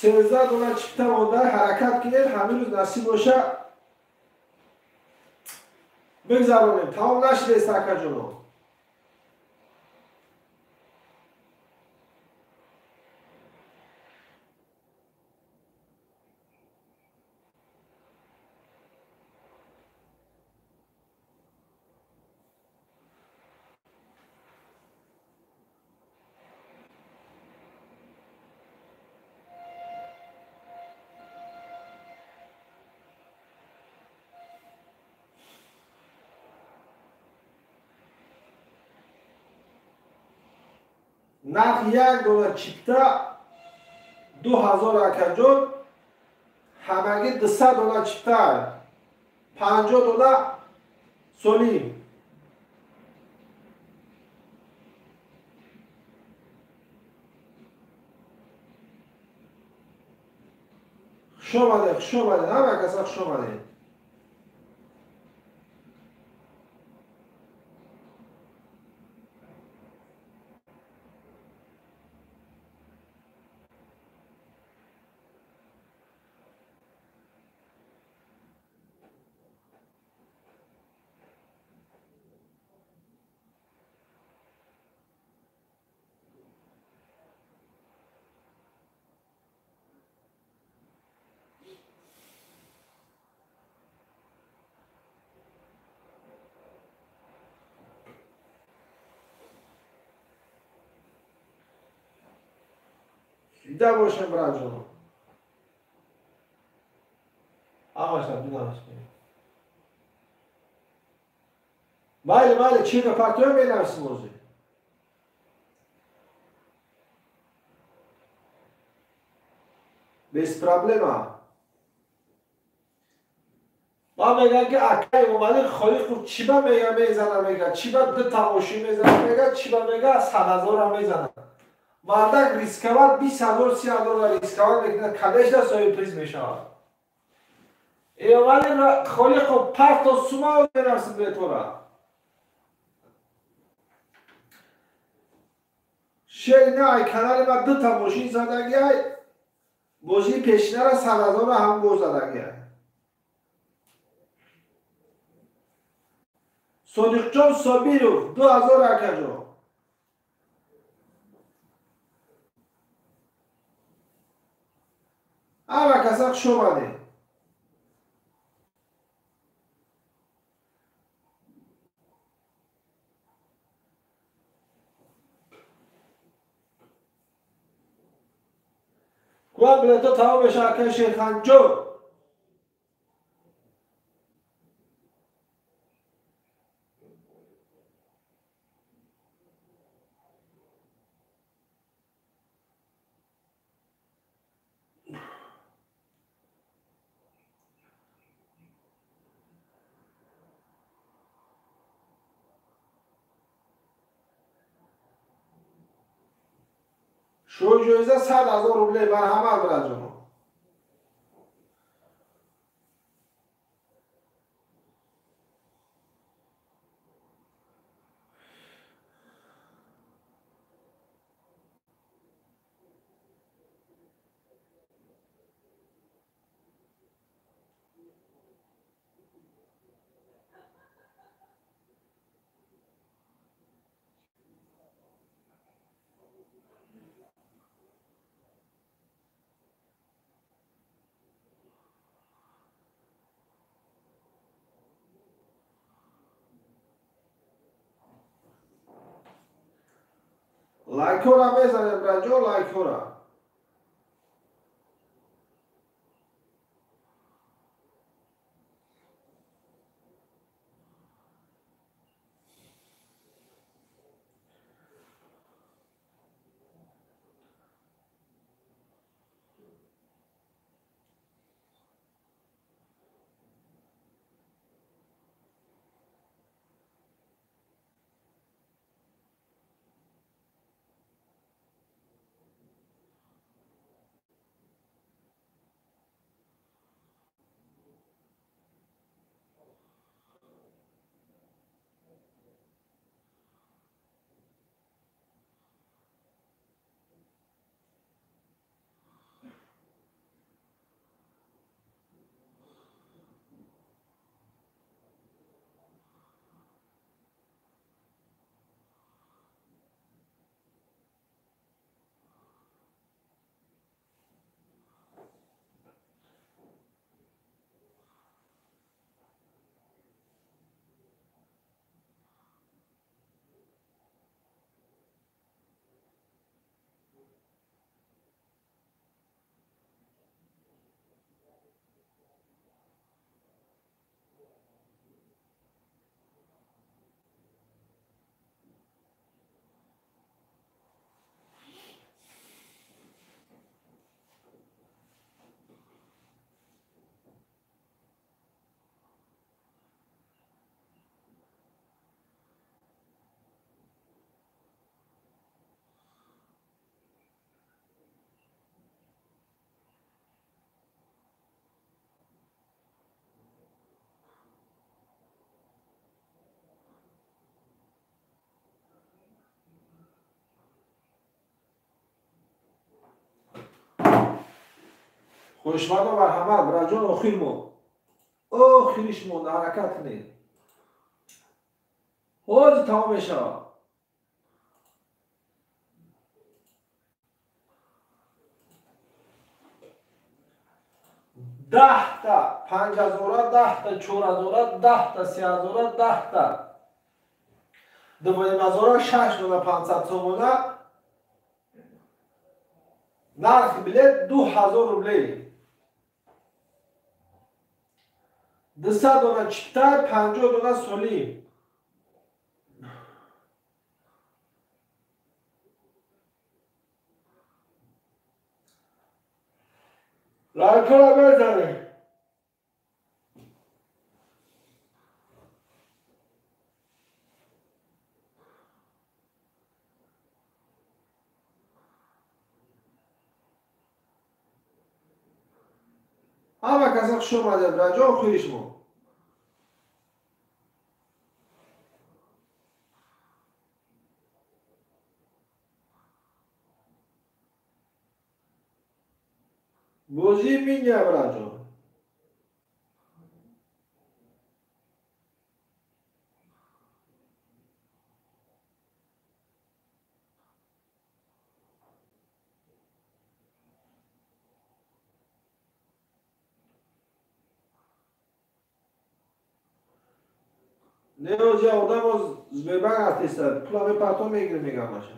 13 дона чипта монда, ҳаракат кунед, ҳамин рӯз насиб боша бигзаронем. Тамом нашидест, акаҷоно. Нархи як дона чипта 2000, акаҷон. Ҳамагӣ 200 дона чипта, 50 дона солим. Хуш омадед, хуш омадед, ҳама каса хуш омадед. Дида бошем, браҷоно. Ҳамаша дунамаш. Майли, майли, чӣ партоя менависим ҳозир. Без проблема. Ман мегӯям, ки акай Эмомалӣ Холиқов чӣ ба мега мезана, мега, чӣ ба дута мошин мезана, мега, чӣ ба мега 100 000-а мезана. Мардак рисковать 20 000, 30 000 рисковать мекунад, конечно, соҳиби приз мешавад. Эмомалӣ Холиқов, парто сума менависим бетора. Шери на ай канали ма дута мошин задаги ай, бозии пешинара 100 000-а ҳам гол задаги ай. Содиқҷон Собиров, 2000, акаҷон. Ҳама каса хуш омадед. Куа билето тамом меша, акай Шерханҷон. Шоҳи ҷоиза 100 000 рубле, марҳамат, бираҷоно. Лайкҳоро мезанем, бираҷон, лайкҳоро. Хоҳишмандо, марҳамат, бираҷон, охир монд, охириш монда, ҳаракат кунед, ҳозир тамом мешавад. 10-та 5000-а, 10-та 4000-а, 10-та 3000-а, 10-та 2500-а, шаш дона 500 сомона. Нархи билет 2000 рублей. 200 дона чиптай, 50 дона соли. Лайкора бизанед. Ҳама каса хуш омадед, раҷо хуишмо. Бозӣ миням, раҷо. Не, ози одам оз Сбербанк артиста, пула мепартом мегирем, мегамаша.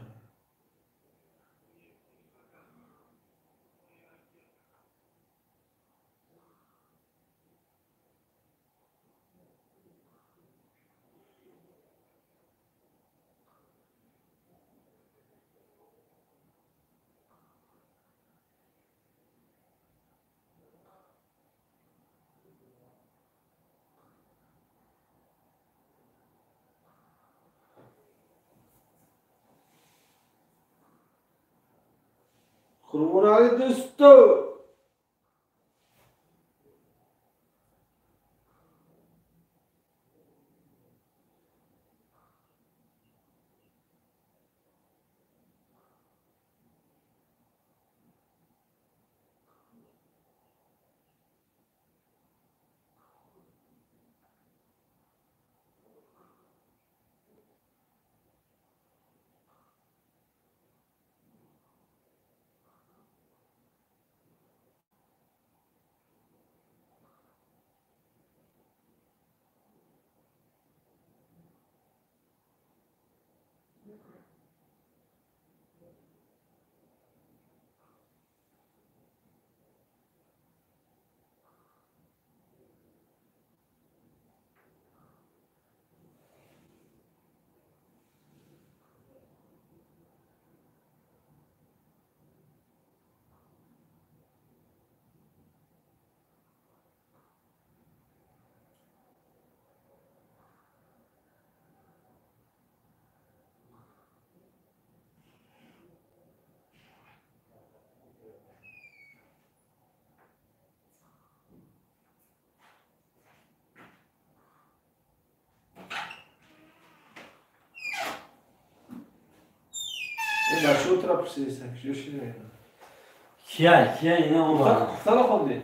Қурбонали дӯсто. Бачаҳо тура пурсидиста, куҷо шида? Кия, кия ина омад? Хуфтана хонди?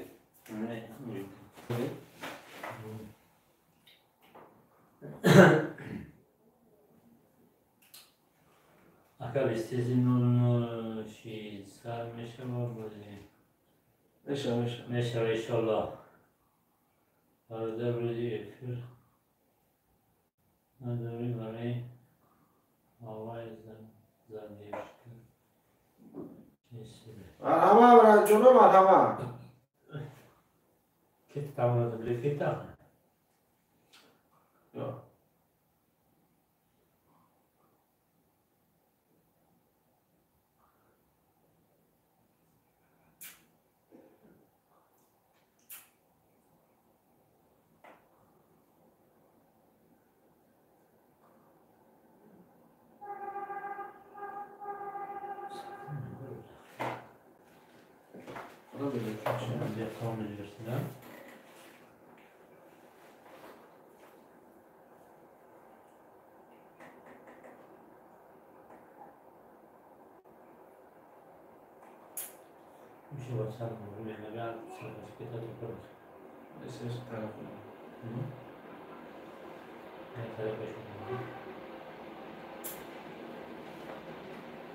Ака бистези нол шид сар мешава бозӣ. Мешава, мешава. Мешава иншаллоҳ. Бародар, рӯзи эфир надорӣ барои ҳавои задержка. Марҳама, браҷоно, марҳама. Кет тамоми билет кета? Ё.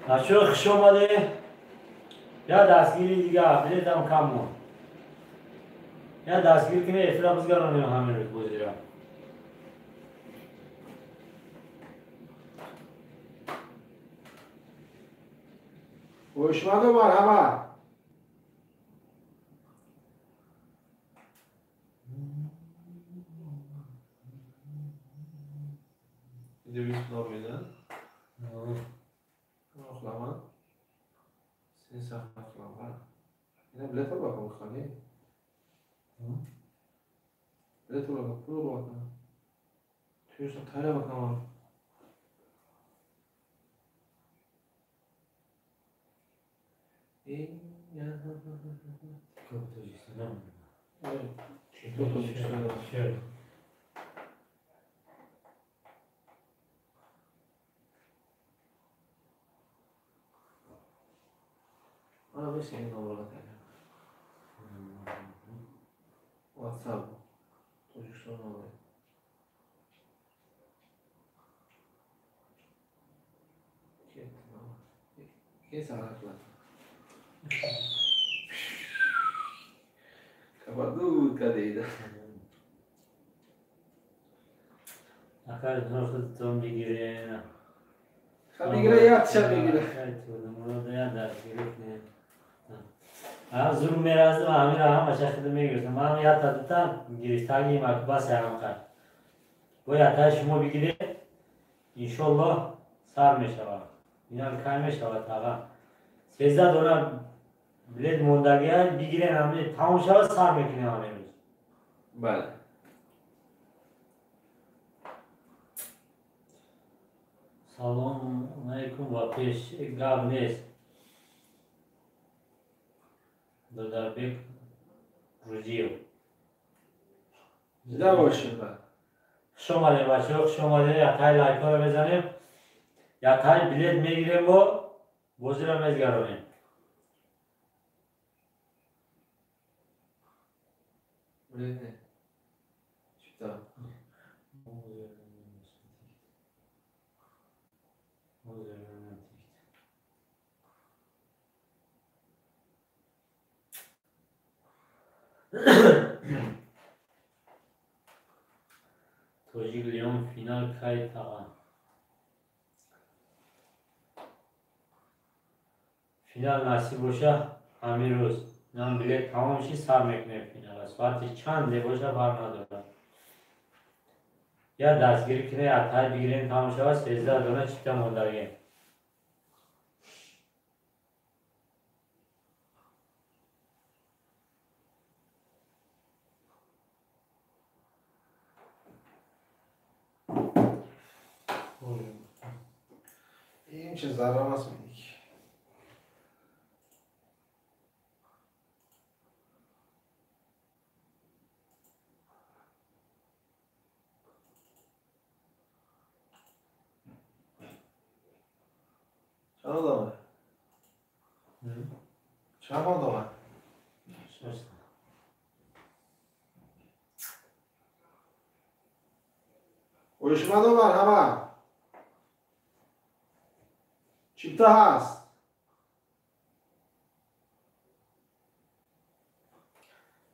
Бачаҳо, хуш омаде. Я дастгири дига, билетам кам монд. Я дастгир кунед, эфира бизгаронем ҳамин рӯз бозира. Хоҳишманду, марҳамат. 200 normaydi. Qilaman. Sen sahna qilaman. Yine bilet ol bakalım xali. Bilet ol bakalım, pul ol bakalım. Tüyüsün tayla bakalım. Ana bu senin numaralı WhatsApp. Tojikiston nomeri. Keyin sahna qiladi. Kapadurka deydi. Aka худтон бигирен. Бигира, якша бигира. Зур мераздим, амира ҳамаша худо мегирифтам. Ман якта дута гирифтагим бас ҳамқар. Бояд тай шумо бигиред, иншоллоҳ сар мешавад. Инам кай мешавад таға. 13 дона билет мондагия бигирен, ҳамин тамом шавад сар мекунем ҳамин рӯз. Бале. Салом алайкум ва пеш гап нест. Додарбек Рузиев. Зинда бошед. Хуш омадем бачаҳо, хуш омадем. Яктай лайкҳоро мезанем, яктай билет мегирем бо бозиро мезгаронем. Билет не. Чита. Тоҷик Леон финал кай таға? Финал насиб боша ҳамин рӯз. Нам билет тамом шид, сар мекунем финала. Соати чанде боша бар надорад. Я дастгирӣ кунем, я тай бигирем, тамом шавад, 13 дона чипта мондагем. Ин чиз зарар аст мек. Чанд одама? Чанд одама? Uyuşma var hama. Чипта ҳаст.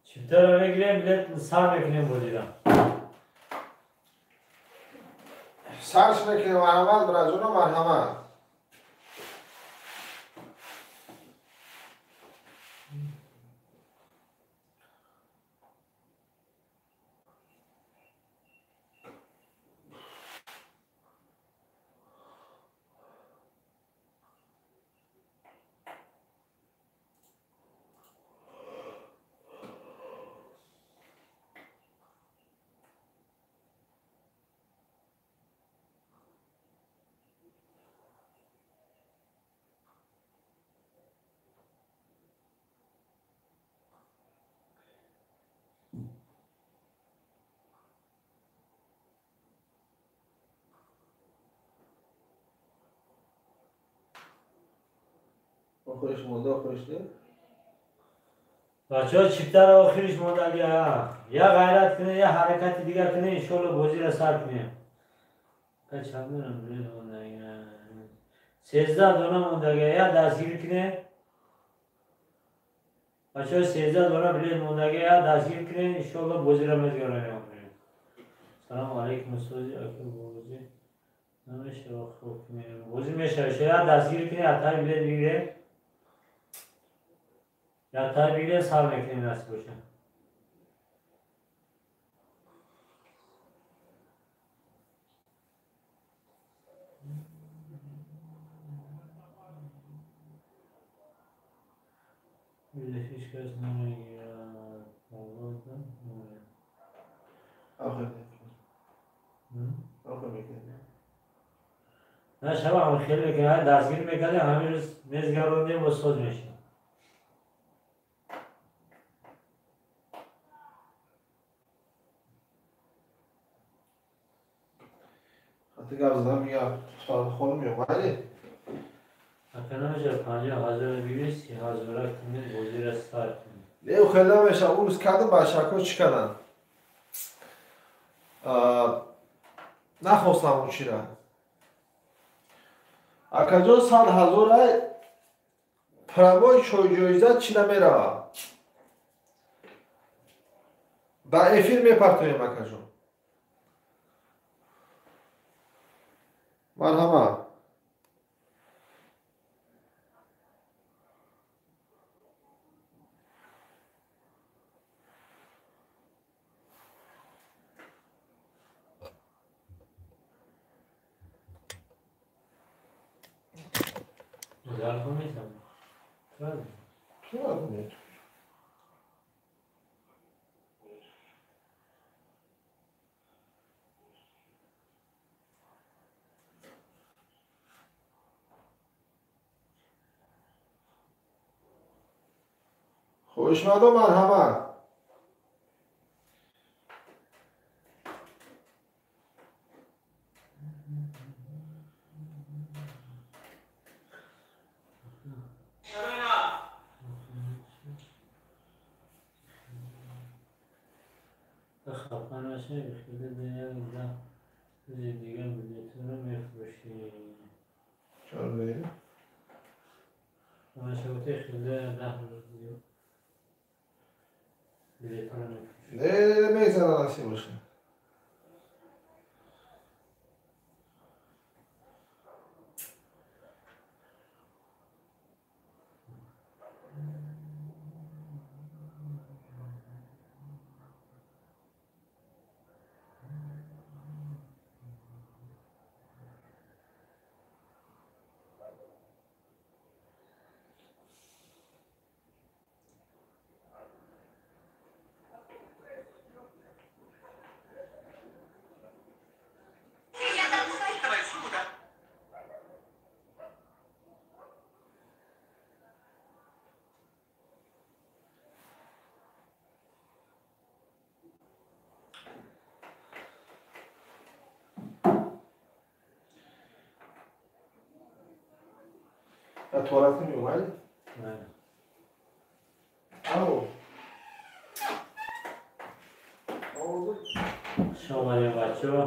Чиптаро мегирем, билет сар мекунем бозира. Сарш мекунем, марҳамат, бираҷоно, марҳамат. Охириш монда, охириш не? Бачаҳо, чиптаро охириш мондагия. Я ғайрат кунед, я ҳаракати дигар кунед, иншолло бозиро сар кунем. Чанд дона билет мондагия? 13 дона мондагия. Я дастгирӣ кунед. Бачаҳо, 13 дона билет мондагия, я дастгирӣ кунед, иншолло бозиро мезгаронем. Салому алайкум устози, ака бозӣ намешава, хоб кунем. Бозӣ мешава, я дастгирӣ кунед, ҳаттай билет бигиред. Я тай бигирем, сар мекунем насиб боша. ҳеҷ кас намегирад. На шаба ҳам хеле мекунад, дастгирӣ мекардем, ҳамин рӯз мезгарондем ва соз мешад. Гап задам, мегӯям хонум меомадӣ? Ака намешавад 50 ҳазора бигирӣ, 30 ҳазора кунӣ, бозиро сар кунӣ. Не, хеле намешавад. Он рӯз кардам, бачаҳако чӣ карданд? Нахостам он чира. Акаҷон 100 ҳазора прямой чойҷоиза чӣ намеравад. Дар эфир мепартоем, акаҷон. Марҳамат. Хоҳишмандо, марҳамат. Хафа нашавӣ, хеле як 10 рӯзи дигар билетро мефурӯшӣ. Чор не? Нашавӣ, хеле 10 рӯз дигар билетро мефурӯшӣ. Не, мезана насиб бошад. Туалет меомадӣ? Не. Ау. Хуш омадем, бачаҳо.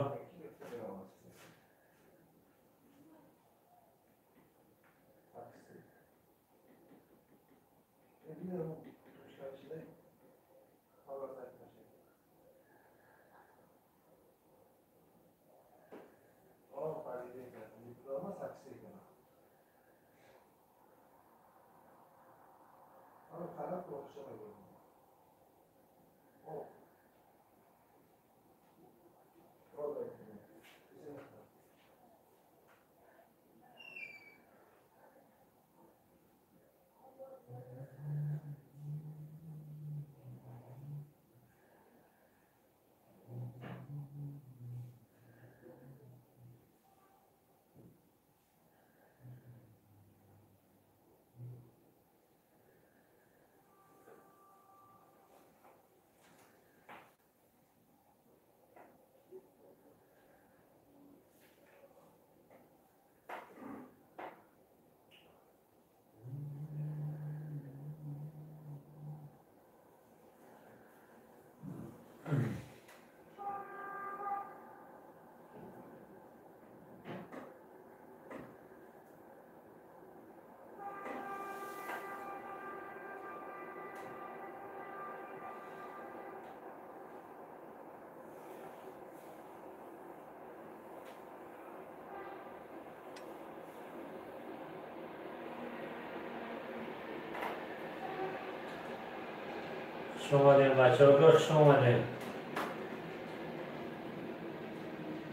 Хуш омадем, бачаҳо, хуш омадем.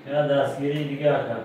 Я дастгирии дигар кам.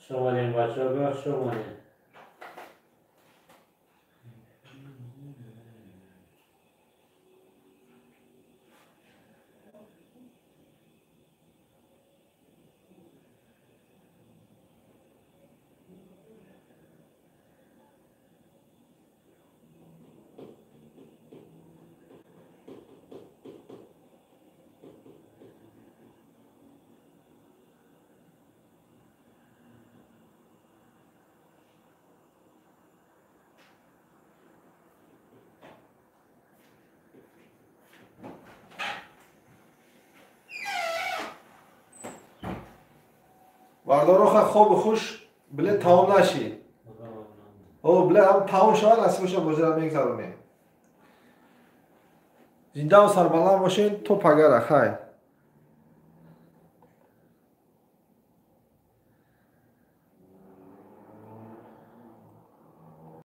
Хуш омадем, бачаҳо, хуш омадем. Бардороха хобу хуш билет тамом нашид. О, билет ҳам тамом шавад, насиб боша бозира мегзаронем. Зиндаву сарбаланд бошед то пагара, хайр.